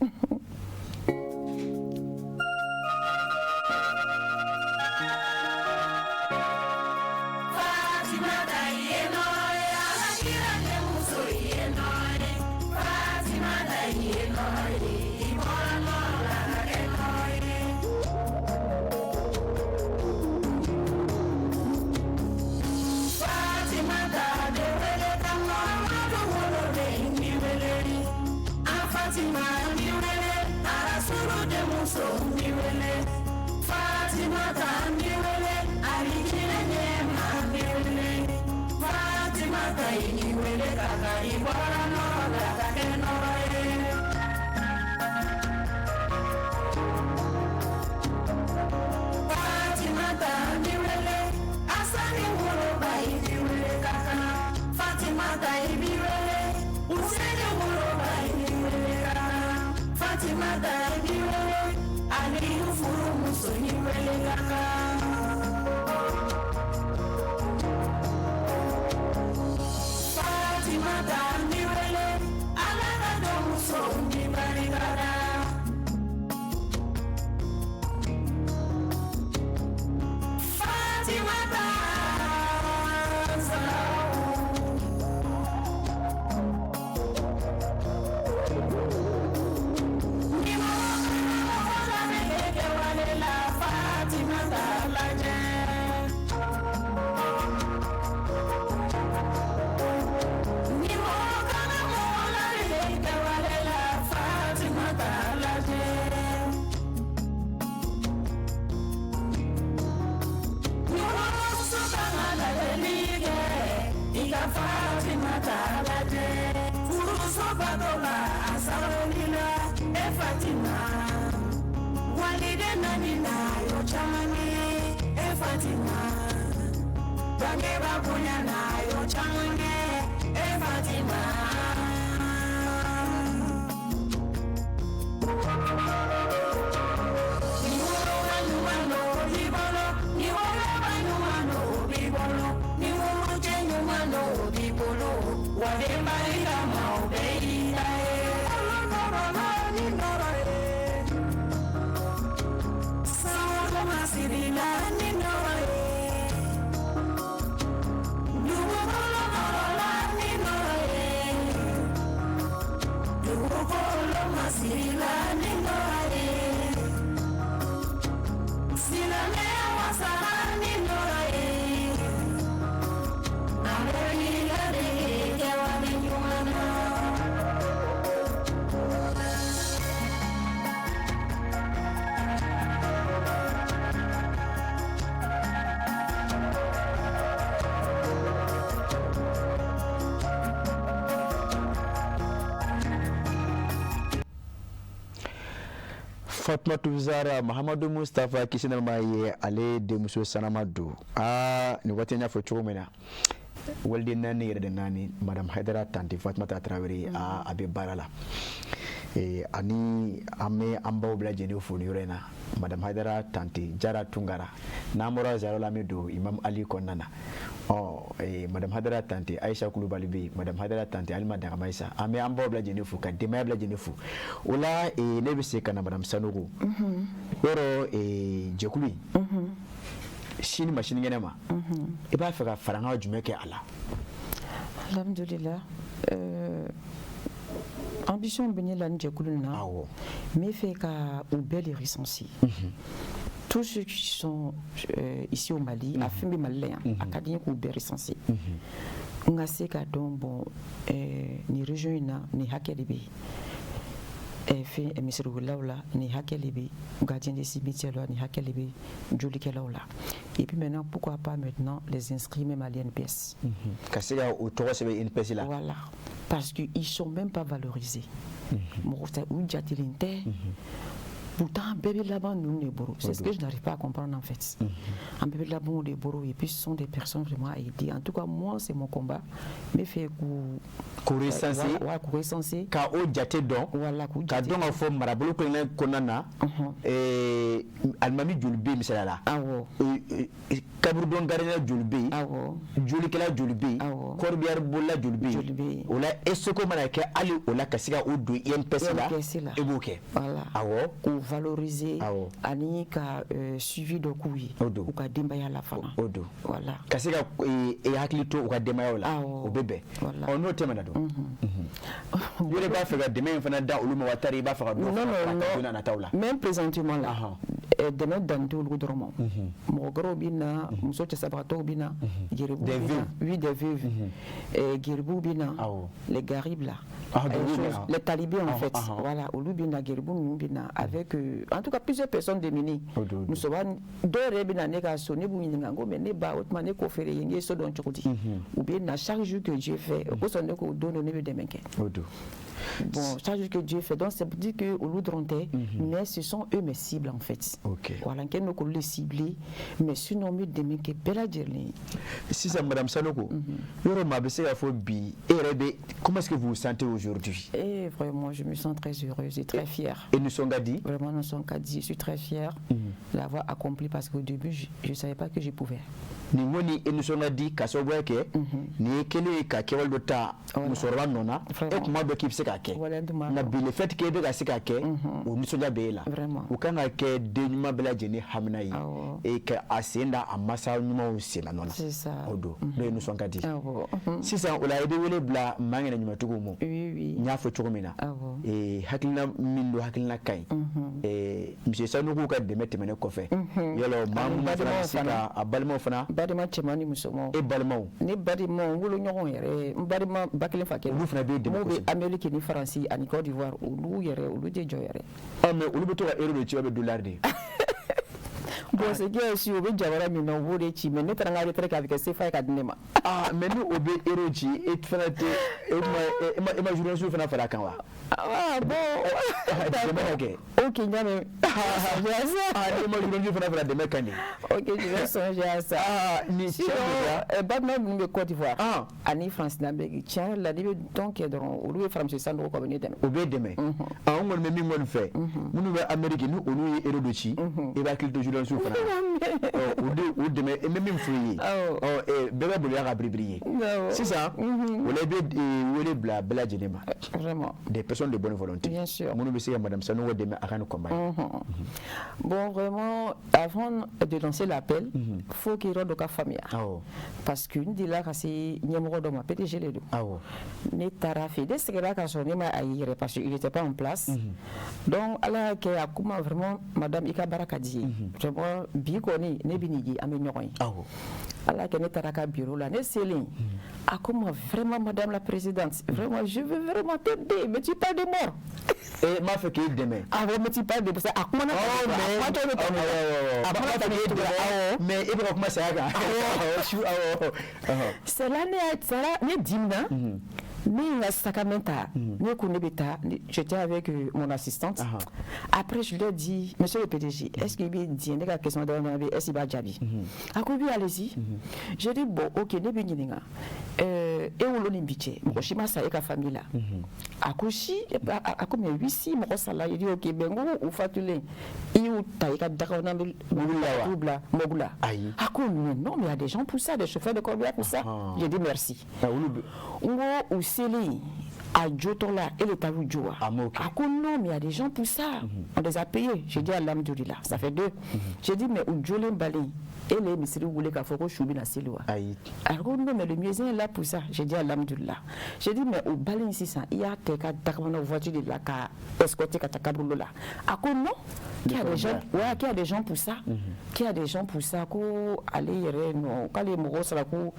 Fatumatu Zara, Mahamadu Mustafa, kisi nɛɛma ye, ale denmuso sanama don. Aa, nin waati, n y'a fɔ cogo min na, waliden naani yɛrɛ de naani, madame Hayidara Tante Fatumata Tarawele, a bɛ baara la. Ani an bɛ an baw bɛɛ lajɛlen fo nin yɔrɔ in na. Madame Hayidara Tante Jara Tunkara, n'an bɔra Zara la, an bɛ don Imam Ali kɔnɔna na. Ɔ, madame Hayidara Tante Ayisa Kulubali bɛ yen, madame Hayidara Tante Alima Dagamayisa. An bɛ an baw bɛɛ lajɛlen fo, ka denbaya bɛɛ lajɛlen fo. O la, ne bɛ se ka na madame Sanogo yɔrɔ. Jɛkulu in, sini ma sinikɛnɛ ma, i b'a fɛ ka farankan jumɛn kɛ a la? Alhamdulillah, ambition bɛ ne la ni jɛkulu in na. N bɛ fɛ ka u bɛɛ de recenser, tous ceux qui sont ici au Mali. A fɛn bɛ Mali la yan, a ka di n ye k'u bɛɛ recenser, n ka se ka dɔn, bon, nin région in na, nin hakɛ de bɛ yen, fɛn misiriwelaw la, nin hakɛ de bɛ gardien de cimetière la, nin hakɛ de bɛ jolikɛlaw la. Et puis maintenant, pourquoi pas maintenant les inscrire même à l'INPS. Ka se ka o tɔgɔ sɛbɛn INPS la. Voilà. Parce qu'ils ne sont même pas valorisés. Mɔgɔ tɛ u jatelen tɛ. Pourtant, bɛɛ bɛ laban ninnu de bolo. C'est ce que je n'arrive pas à comprendre en fait. An bɛɛ bɛ laban o de bolo et puis ce sont des personnes vraiment à aider. En tout cas, moi, c'est mon combat. N bɛ fɛ k'u k'u recenser. Ouais, k'u recenser. Ka o jate dɔn. Voilà, k'u ka jate. Dɔn k'a fɔ marabolo kelen kɔnɔna na, alimami joli bɛ yen misaliya la? Awɔ. Kaburudon gardien joli bɛ yen? Awɔ. Jolikɛla joli bɛ yen? Awɔ. Corbillard bolila joli bɛ yen? Joli bɛ yen. O la, e seko mana kɛ hali o la ka se ka o don INPS la, INPS la. E b'o kɛ. Voilà. Awɔ. K'u valoriser. Awɔ. Ani ka suivi dɔ k'u ye. O don. U ka denbaya la fana. O don. Voilà. Ka se ka e hakili to u ka denbayaw la. Awɔ. O bɛ bɛn. Voilà. Ɔ, n'o tɛmɛna dun, i yɛrɛ b'a fɛ ka dɛmɛ in fana da olu ma wa tari i b'a fɛ ka dɔ Non, fana fara non, a kan don non. nataw la? Même présentement là, dɛmɛ dan tɛ olu dɔrɔn ma. Mɔgɔ wɛrɛw bɛ na, muso cɛsabagatɔw bɛ na, geribuw Des bɛ na. veuves. Oui, des veuves. Geribuw bɛ na. Les garibes là. Ah, geribuw bɛ choses, na. les talibés en fait. Voilà, olu bɛ na, geribu ninnu bɛ na avec en tout cas plusieurs personnes démunies. Musoba dɔw yɛrɛ bɛ na ne ka so, ne b'u ɲininka n ko mais ne ba, o tuma ne ko feere ye, n ye so dɔn cogo di? U bɛ na chaque jour que Dieu fait. O kosɔn ne ko don dɔ ne bɛ dɛmɛ kɛ. O don. Bon, chaque jour que Dieu fait. Donc, c'est pour dire que olu dɔrɔn tɛ, mais ce sont eux mes cibles en fait. Voilà, n kɛlen don k'olu de cibler, mais sinon n bɛ dɛmɛ kɛ bɛɛ lajɛlen ye. Sisan, madame Sanogo, yɔrɔ maa bɛ se k'a fɔ bi e yɛrɛ bɛ, comment est-ce que vous vous sentez aujourd'hui? Et vraiment, je me sens très heureuse et très fière. Et nisɔn ka di? Vraiment, nisɔn ka di. Je suis très fière de l'avoir accompli parce qu'au début, je ne savais pas que je pouvais. Nin kɔni, e nisɔn ka di ka sababuya kɛ nin ye kelen ye ka kɛwale dɔ ta musokɔrɔba nɔ na, e tun b'a dɔn k'i bɛ se k'a kɛ, nka bi le fait que e bɛ ka se k'a kɛ, o nisɔndiya bɛ e la. O kan ka kɛ den ɲuman bɛɛ lajɛlen hamina ye e ka a sen da a masa ɲumanw sen na nɔ la. O don n'o ye nisɔn ka di. Sisan o la, i bɛ wele bila maa ŋɛnɛ ɲumantigiw ma. N y'a fɔ cogo min na, hakilina min don, hakilina ka ɲi. Monsieur Sanogo ka dɛmɛ tɛmɛnen kɔfɛ, yala maa minnu fana bɛ se ka a balimaw fana? Balima cɛman ni musomanw. E balimaw? Ne balimaw, n woloɲɔgɔnw yɛrɛ, n balima ba kelen fa kelen. Olu fana b'e dɛmɛ? Mun bɛ Amérique ni Faransi ani Côte d'Ivoire, olu yɛrɛ, olu tɛ jɔ yɛrɛ. Ah, mais olu bɛ to ka euro de ci, bɛ dollar de? Bon, ce qui est sûr, u bɛ jamana min na, u b'o de ci, mais ne taara n ka retraite kɛ, a bɛ kɛ CFA ye ka di ne ma. Ah, mais ni o bɛ euro ci, e fana tɛ e ma e ma journaliste fana fara a kan wa? Ah bon. Dɛmɛ ka kɛ. Ok, n y'a mɛn. Ah, ne ma journaliste fana fara dɛmɛ kan de. Ok, je vais songer à ça. Ah, ni sinon, balima minnu bɛ Côte d'Ivoire ani France n'Amérique, tiɲɛ yɛrɛ la, n'i bɛ dɔn kɛ dɔrɔn, olu bɛ fara monsieur Sanogo kan, u bɛ ne dɛmɛ. O b'e dɛmɛ. Ah, an kɔni bɛ min kɔni fɛ, minnu bɛ Amérique, ni olu ye euro dɔ ci, i b'a hakili to journaliste fana na. Ɔ, o de o dɛmɛ, n bɛ min f'u ye. Ɔ, bɛɛ bɛ boli ka biribiri ye. Sisan, o la i bɛ wele bila bɛɛ lajɛlen ma. Vraiment. Des personnes de bonne volonté. Bien sûr. Minnu bɛ se ka madame Sanogo dɛmɛ a ka nin combat in. Bon, vraiment, avant de lancer l'appel, faut que yɔrɔ dɔ ka faamuya. Parce que n delila ka se ɲɛmɔgɔ dɔ ma, PDG de don. Ne taara fɛ, ne seginna ka sɔrɔ ne ma a ye yɛrɛ parce qu'il était pas en place. Donc Ala y'a kɛ, a ko ma vraiment, madame, i ka baara ka di ye. Vraiment, bi kɔni ne bɛ n'i ye, an bɛ ɲɔgɔn ye. Ala y'a kɛ, ne taara ka bureau la, ne selen, a ko ma vraiment, madame la présidente, vraiment, je veux vraiment t'aider, mais tu parles de mort. E m'a fɛ k'e dɛmɛ. Awɔ, mais tu parles de parce que a kumana. A kuma tɔ bɛ tɛmɛ. A kumana k'e dɛmɛ, mais e bɛ ka kuma saya kan. Awɔ, su awɔ. C'est là ne y'a c'est là ne dimina. Ne ye n ka sac à main ta, ne ko ne bɛ taa, j'étais avec mon assistante. Après, je lui ai dit, monsieur le PDG, est-ce qu'il bɛ diɲɛ ne ka question dama dama bɛ, est-ce qu'il b'a jaabi? A ko oui, allez-y. J'ai dit bon, ok, ne bɛ ɲininka, e wolo ni bi cɛ, mɔgɔ si ma sa e ka famille la? A ko si, a ko mais oui, si, mɔgɔ sala. Il dit ok, ben n ko u fatulen, i y'u ta i ka dakɔnɔ mobili la wa? T'u bila mobili la? Ayi. A ko mais non, mais il y a des gens pour ça, des chauffeurs de corbillard pour ça. J'ai dit merci. N ko u selen a jotɔ la, e de taar'u jɔ wa? A ko non, mais il y a des gens pour ça, on les a payés. J'ai dit alhamdulillah, ça fait deux. J'ai dit mais u jolen balen, e le ye misiri wele k'a fɔ ko su bɛna seli wa? Ayi. A ko non, mais le muezzin est là pour ça. J'ai dit alhamdulillah. J'ai dit mais o balen sisan, i y'a ta i ka dakabana voiture de la ka escorter ka taa kaburudo la? A ko non, qu'il y a des gens, ouais, qu'il y a des gens pour ça, qu'il y a des gens pour ça, ko ale yɛrɛ non, k'ale ye mɔgɔw sara ko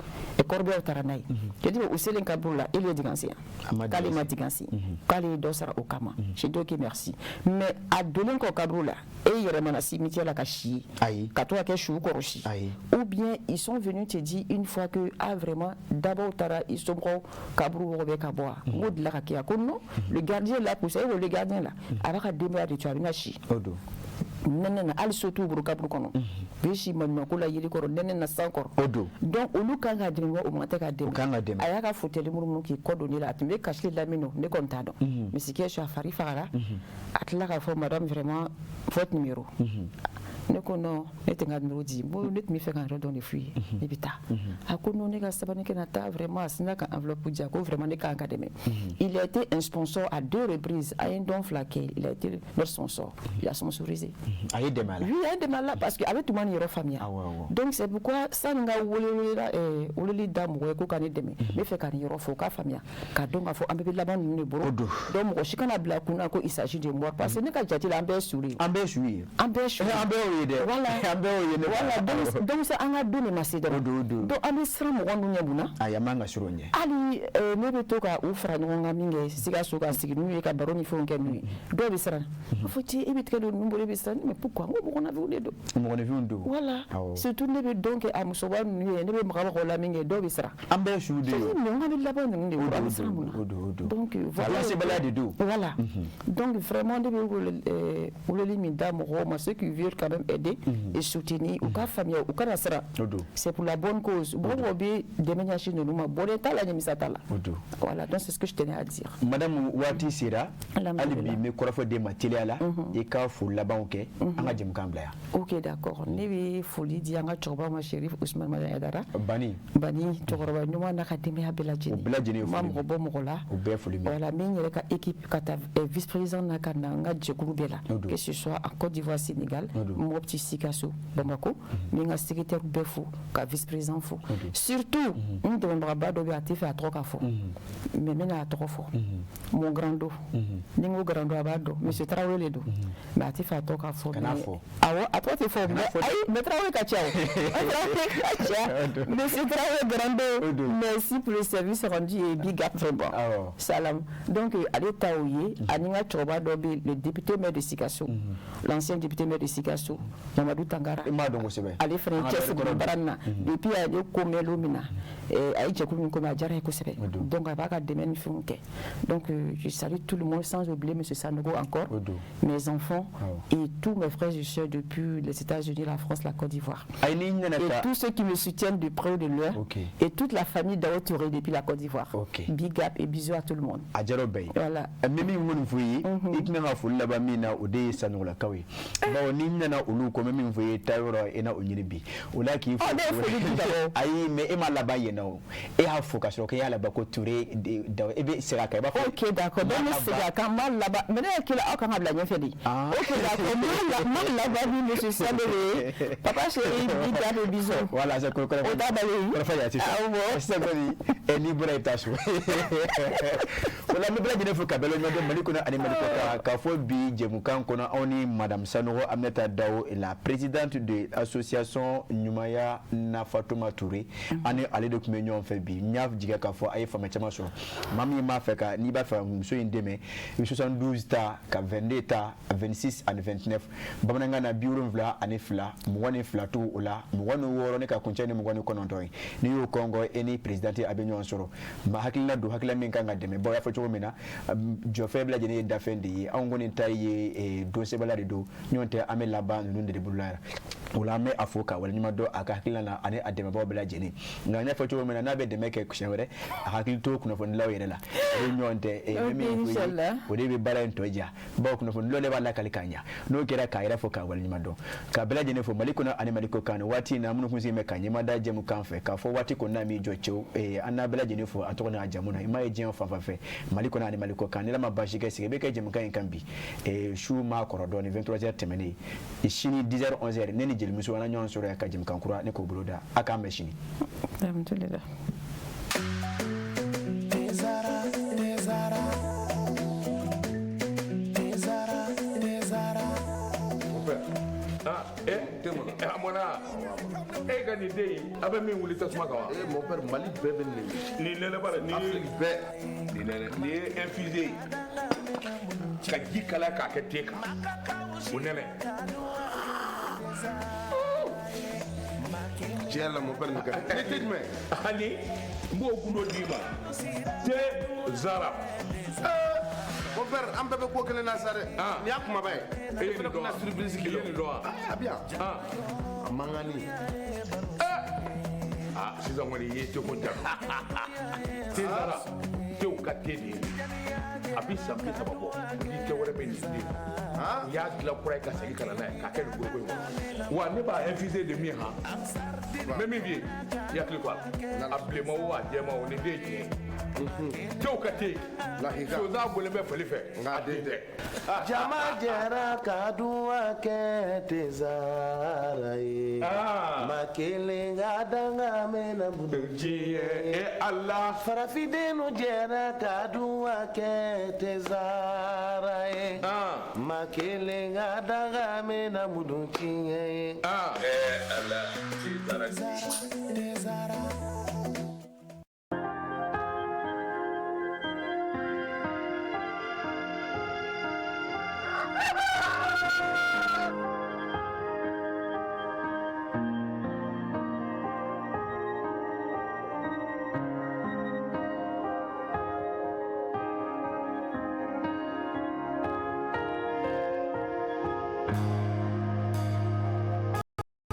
corbillard taara n'a ye. J'ai dit mais o selen kaburu la, e le ye dingɛ sen yan? K'ale K'ale ma dingɛ sen, k'ale ye dɔ sara o kama. J'ai dit ok, merci. Mais a donnen kɔ kaburu la, e yɛrɛ mana cimetière la ka si Ayi. Ka to ka kɛ su kɔrɔsi. Ayi. Ou bien ils sont venus te dire une fois que, ah vraiment, d'abord taara i somɔgɔw kaburu wɔgɔbɛ ka bɔ wa? N ko delila ka kɛ yan. Ko non, le gardien est là pour ça. E ko le gardien là, a b'a ka denbaya de to, a bɛna si. O don. Nɛnɛ na, hali so t'u bolo kaburu kɔnɔ, u bɛ si maɲumanko la, yiri kɔrɔ, nɛnɛ na, san kɔrɔ. O don. Donc olu kan ka dɛmɛ wa? O man tɛ ka dɛmɛ. O kan ka dɛmɛ. A y'a ka fauteuil munumunu k'i kɔ don ne la, a tun bɛ kasi la min, ne kɔni t'a dɔn, mais ce qui est sûr, a fari fagara. A tila k'a fɔ: "Madame, vraiment, votre numéro." Ne ko non, ne tɛ n ka numéro di. N ko ne tun bɛ fɛ ka n yɛrɛ dɔn de f'u ye, ne bɛ taa. A ko non, ne ka sabali kɛ na taa. Vraiment, a sinna ka enveloppe di. A ko vraiment, ne kan ka dɛmɛ. Il a été un sponsor à deux reprises. A ye n dɔn fila kɛ, il a été notre sponsor, il a sponsorisé. A ye dɛmɛ a la. Oui, a ye dɛmɛ a la parce que a bɛ tuma nin yɔrɔ faamuya. Awɔ, awɔ. Donc c'est pourquoi sani n ka weleli da mɔgɔ ye ko ka ne dɛmɛ, n bɛ fɛ ka nin yɔrɔ fɔ, u k'a faamuya k'a dɔn k'a fɔ an bɛɛ bɛ laban ninnu de bolo. O don. Donc mɔgɔ si kana bila kun na ko il s'agit de moi, parce que ne ka jate la, an bɛɛ ye su de ye. An bɛɛ ye su ye. An bɛɛ ye su ye. An bɛɛ y'o ye dɛ. Voilà. An bɛɛ y'o ye ne. Voilà, donc c'est an ka don de ma se dɔrɔn. O don, o don. Donc an bɛ siran mɔgɔ ninnu ɲɛ mun na? Ayi, an man ka siran o ɲɛ. Hali ne bɛ to ka u fara ɲɔgɔn kan min kɛ Sikaso, ka sigi n'u ye, ka baro ni fɛnw kɛ n'u ye, dɔw bɛ siran, a fɔ cɛ, e bɛ tigɛ don ninnu bolo, e bɛ siran. Mais pourquoi? N ko mɔgɔninfinw de don. Mɔgɔninfinw don. Voilà. Awɔ. Surtout ne bɛ dɔn kɛ a musoba ninnu ye, ne bɛ maga maga o la min kɛ, dɔw bɛ siran. An bɛɛ ye su de ye. Mais n bɛ laban ninnu de bolo, an bɛ siran mun na? O don, o don. Donc voilà. Lasebaliya de don. Voilà. Donc vraiment, ne bɛ weleli min da mɔgɔw ma, ceux qui veulent quand même aider et soutenir, u ka faamuya, u kana siran. O don. C'est pour la bonne cause. Mɔgɔ mɔgɔ bɛ dɛmɛ ɲɛsin ninnu ma, bɔnɛ t'a la, ɲɛmisa t'a la. O don. Voilà, donc c'est ce que je tenais à dire. Madame, waati sera. Hali Alhamdulillah. bi n bɛ kɔrɔfɔ d'e ma teliya la, i ka foli labanw kɛ, an ka jɛmukan bila yan. Ok, d'accord. Ne bɛ foli di an ka cɛkɔrɔba ma, Chérif Ousmane Madani Aidara. Bani. Bani, cɛkɔrɔba ɲuman n'a ka denbaya bɛɛ lajɛlen. O bɛɛ lajɛlen ye N ma foli. mɔgɔ bɔ mɔgɔ la. O bɛɛ foli minɛ. Voilà, n bɛ n yɛrɛ ka équipe ka taa vice président na ka na n ka jɛkulu bɛɛ la. O don. Que ce soit en Côte d'Ivoire, Sénégal, O don. Mopti, Sikasso, Bamako, n bɛ n ka secrétaire bɛɛ fo, ka vice président fo. O don. Surtout n dɛmɛbagaba dɔ bɛ yen, a tɛ fɛ a tɔgɔ ka fɔ. Mais n bɛna a tɔgɔ fɔ. Mon grand do. Ni n ko grand do, a b'a dɔn. Monsieur Traoré de don. Mais a tɛ fɛ a tɔgɔ ka fɔ. Kan'a Mais fɔ. Awɔ, a tɔgɔ tɛ fɔ. Mais fɔ dɛ. ayi, mais Traoré ka ca o. Traoré ka ca. Monsieur Traoré grand O do. don. Merci pour le service rendu et big up vraiment. Awɔ. Salam. Donc ale ta o ye, ani n ka cɛkɔrɔba dɔ bɛ yen, le député maire de Sikasso. L'ancien député maire de Sikasso, Mamadou Tangara. I m'a dɔn kosɛbɛ. Ale fana An ka cɛsiri maire kɔrɔ. baara nin na. Depuis a ye ko mɛn don min na, a ye jɛkulu min ko mɛn, a diyara ye kosɛbɛ. O don. Donc a b'a ka dɛmɛ ni fɛnw kɛ. Donc je salue tout le monde, sans oublier monsieur Sanogo encore, O don. mes enfants Awɔ. et tous mes frères et sœurs depuis les États-Unis, la France, la Côte d'Ivoire. Ayi, n'i nana Et ka tous ceux qui me soutiennent de près ou de loin. Ok. Et toute la famille Dao Touré depuis la Côte d'Ivoire. Ok. Big up et bisous à tout le monde. A diyara o bɛɛ ye. Voilà. N bɛ min kɔni fɔ i ye, i tɛna ka foli laban min na, o de ye Sanɔgɔlakaw ye, bawo n'i nana olu kɔ, n bɛ min fɔ i ye, taa yɔrɔ i na o ɲini bi o la k'i fo. Ɔ, ne ye foli di ka bɔ. Ayi, mais e m'a laban yen na o, e y'a fo ka sɔrɔ k'e y'a laban ko Touré Dawo, e bɛ segin a kan, i b'a fɔ. Ok, d'accord. Donc, ne segin a kan, n b'a laban. Mais ne hakili la, aw kan ka bila ɲɛfɛ de. Ah. Ok, d'accord. N b'a laban ni monsieur Sandere ye. Papa chéri, big up et bisous. Voilà, c'est kɔrɔ. O t'a bali. Kɔrɔfɔ ya sisan. Awɔ. Sisan kɔni, n'i bɔra, i bɛ taa so. O la, n bɛ bɛɛ lajɛlen fo ka bɛɛ lajɛlen dɔn Mali kɔnɔ ani Mali kɔ kan, k'a fɔ bi jɛmukan kɔnɔ, anw ni madame Sanogo Aminata Dawo, la présidente de l'association Ɲumanya na Fatuma Touré, ani ale de tun bɛ ɲɔgɔn fɛ bi. N y'a jigiya k'a fɔ a ye faamuya caman sɔrɔ. Maa min b'a fɛ ka, n'i b'a fɛ ka muso in dɛmɛ, i bɛ 72 ta ka 22 ta, 26 ani 29, bamanankan na, 72, 22 to o la, 26 ne ka kuncɛ ni 29 ye. N'i y'o kɔngɔ, e ni présidente a bɛ ɲɔgɔn sɔrɔ. Ma hakilina don, hakilina min kan ka dɛmɛ, bawo y'a fɔ cogo min na, jɔfɛn bɛɛ lajɛlen ye dafɛn de ye. Anw kɔni ta ye donsɛbɛla de don, ɲɔgɔn tɛ, an bɛ laban ninnu de bolo la yan. O la, an bɛ a fo ka waleɲuman dɔn a ka hakilina na ani a dɛmɛbagaw bɛɛ lajɛlen. Nka n y'a fɔ cogo min na, n'a bɛ dɛmɛ kɛ siɲɛ wɛrɛ, a hakili to kunnafonidilaw yɛrɛ la, o ye ɲɔgɔn tɛ. N bɛ min fɔ i ye, Inchallah. o de bɛ baara in tɔ diya, bawo kunnafonidilaw de b'a lakali k'a ɲa. N'o kɛra, k'a yɛrɛ fɔ k'a waleɲuman dɔn, ka bɛɛ lajɛlen fo Mali kɔnɔ ani Mali kɔ kan nin waati in na, minnu kun sigilen bɛ ka ɲɛmada jɛmu kan fɛ, k'a fɔ waati kɔni n'a m'i jɔ cɛw, an n'a bɛɛ lajɛlen fo a tɔgɔ n'a jamu na, i m'a ye diɲɛ fan fan fɛ, Mali kɔnɔ ani Mali kɔ kan. Ni Ala ma baasi kɛ, sigi bɛ kɛ jɛmukan in kan bi, su maa kɔrɔ dɔɔni, 23 heures tɛmɛnen, sini 10 heures, 11 heures, ne ni jelimuso an na ɲɔgɔn sɔrɔ yan ka jɛmukan kura ne k'o bolo da. A k'an bɛn sini. Alhamdulillah. Tezara, Tezara, Tezara, Tezara. Mon père. Ah, eh, a mɔna. E ka kɛ nin den ye, a bɛ min wuli tasuma kan wa? Eh mon père, Mali bɛɛ bɛ nin de. Nin nɛnɛ b'a la, nin ye Afrique bɛɛ. Nin nɛnɛ, nin ye infusé ye. Ka ji kalaya k'a kɛ te kan. O nɛnɛ. Tiɲɛ yɛrɛ la mon père nin ka di. Ni te jumɛn? Ani n b'o gundo d'i ma. Te Zara. Mon père, an bɛɛ bɛ ko kelen na sa dɛ. Nin y'a kumaba ye. E ye Ne fana nin dɔn wa? bɛna surprise k'i I la. ye nin dɔn wa? A bɛ yan. A mankanni. Ah, sisan kɔni i ye teko ja. Te Zara, tew ka te de ye. A bɛ san 30 bɔ, ni te wɛrɛ bɛ nin den. U y'a dilan kura ye ka segin ka na n'a ye k'a kɛ nin foroko in kɔnɔ. Wa ne b'a infuser de min han. N bɛ min f'i ye, i hakili to a la. A bilenman o a jɛman o, nin den ye tiɲɛ ye. Tew ka te. Sonsan bɔlen bɛ fali fɛ, a den tɛ. Jama jɛra ka duwa kɛ te Zara ye. Ma kelen ka danga mɛna diɲɛ e Ala. Farafindenw jɛra ka duwa kɛ te Zara ye. Ma kelen ka danga mɛna mudun tiɲɛ ye. Ala, te Zara. Te Zara.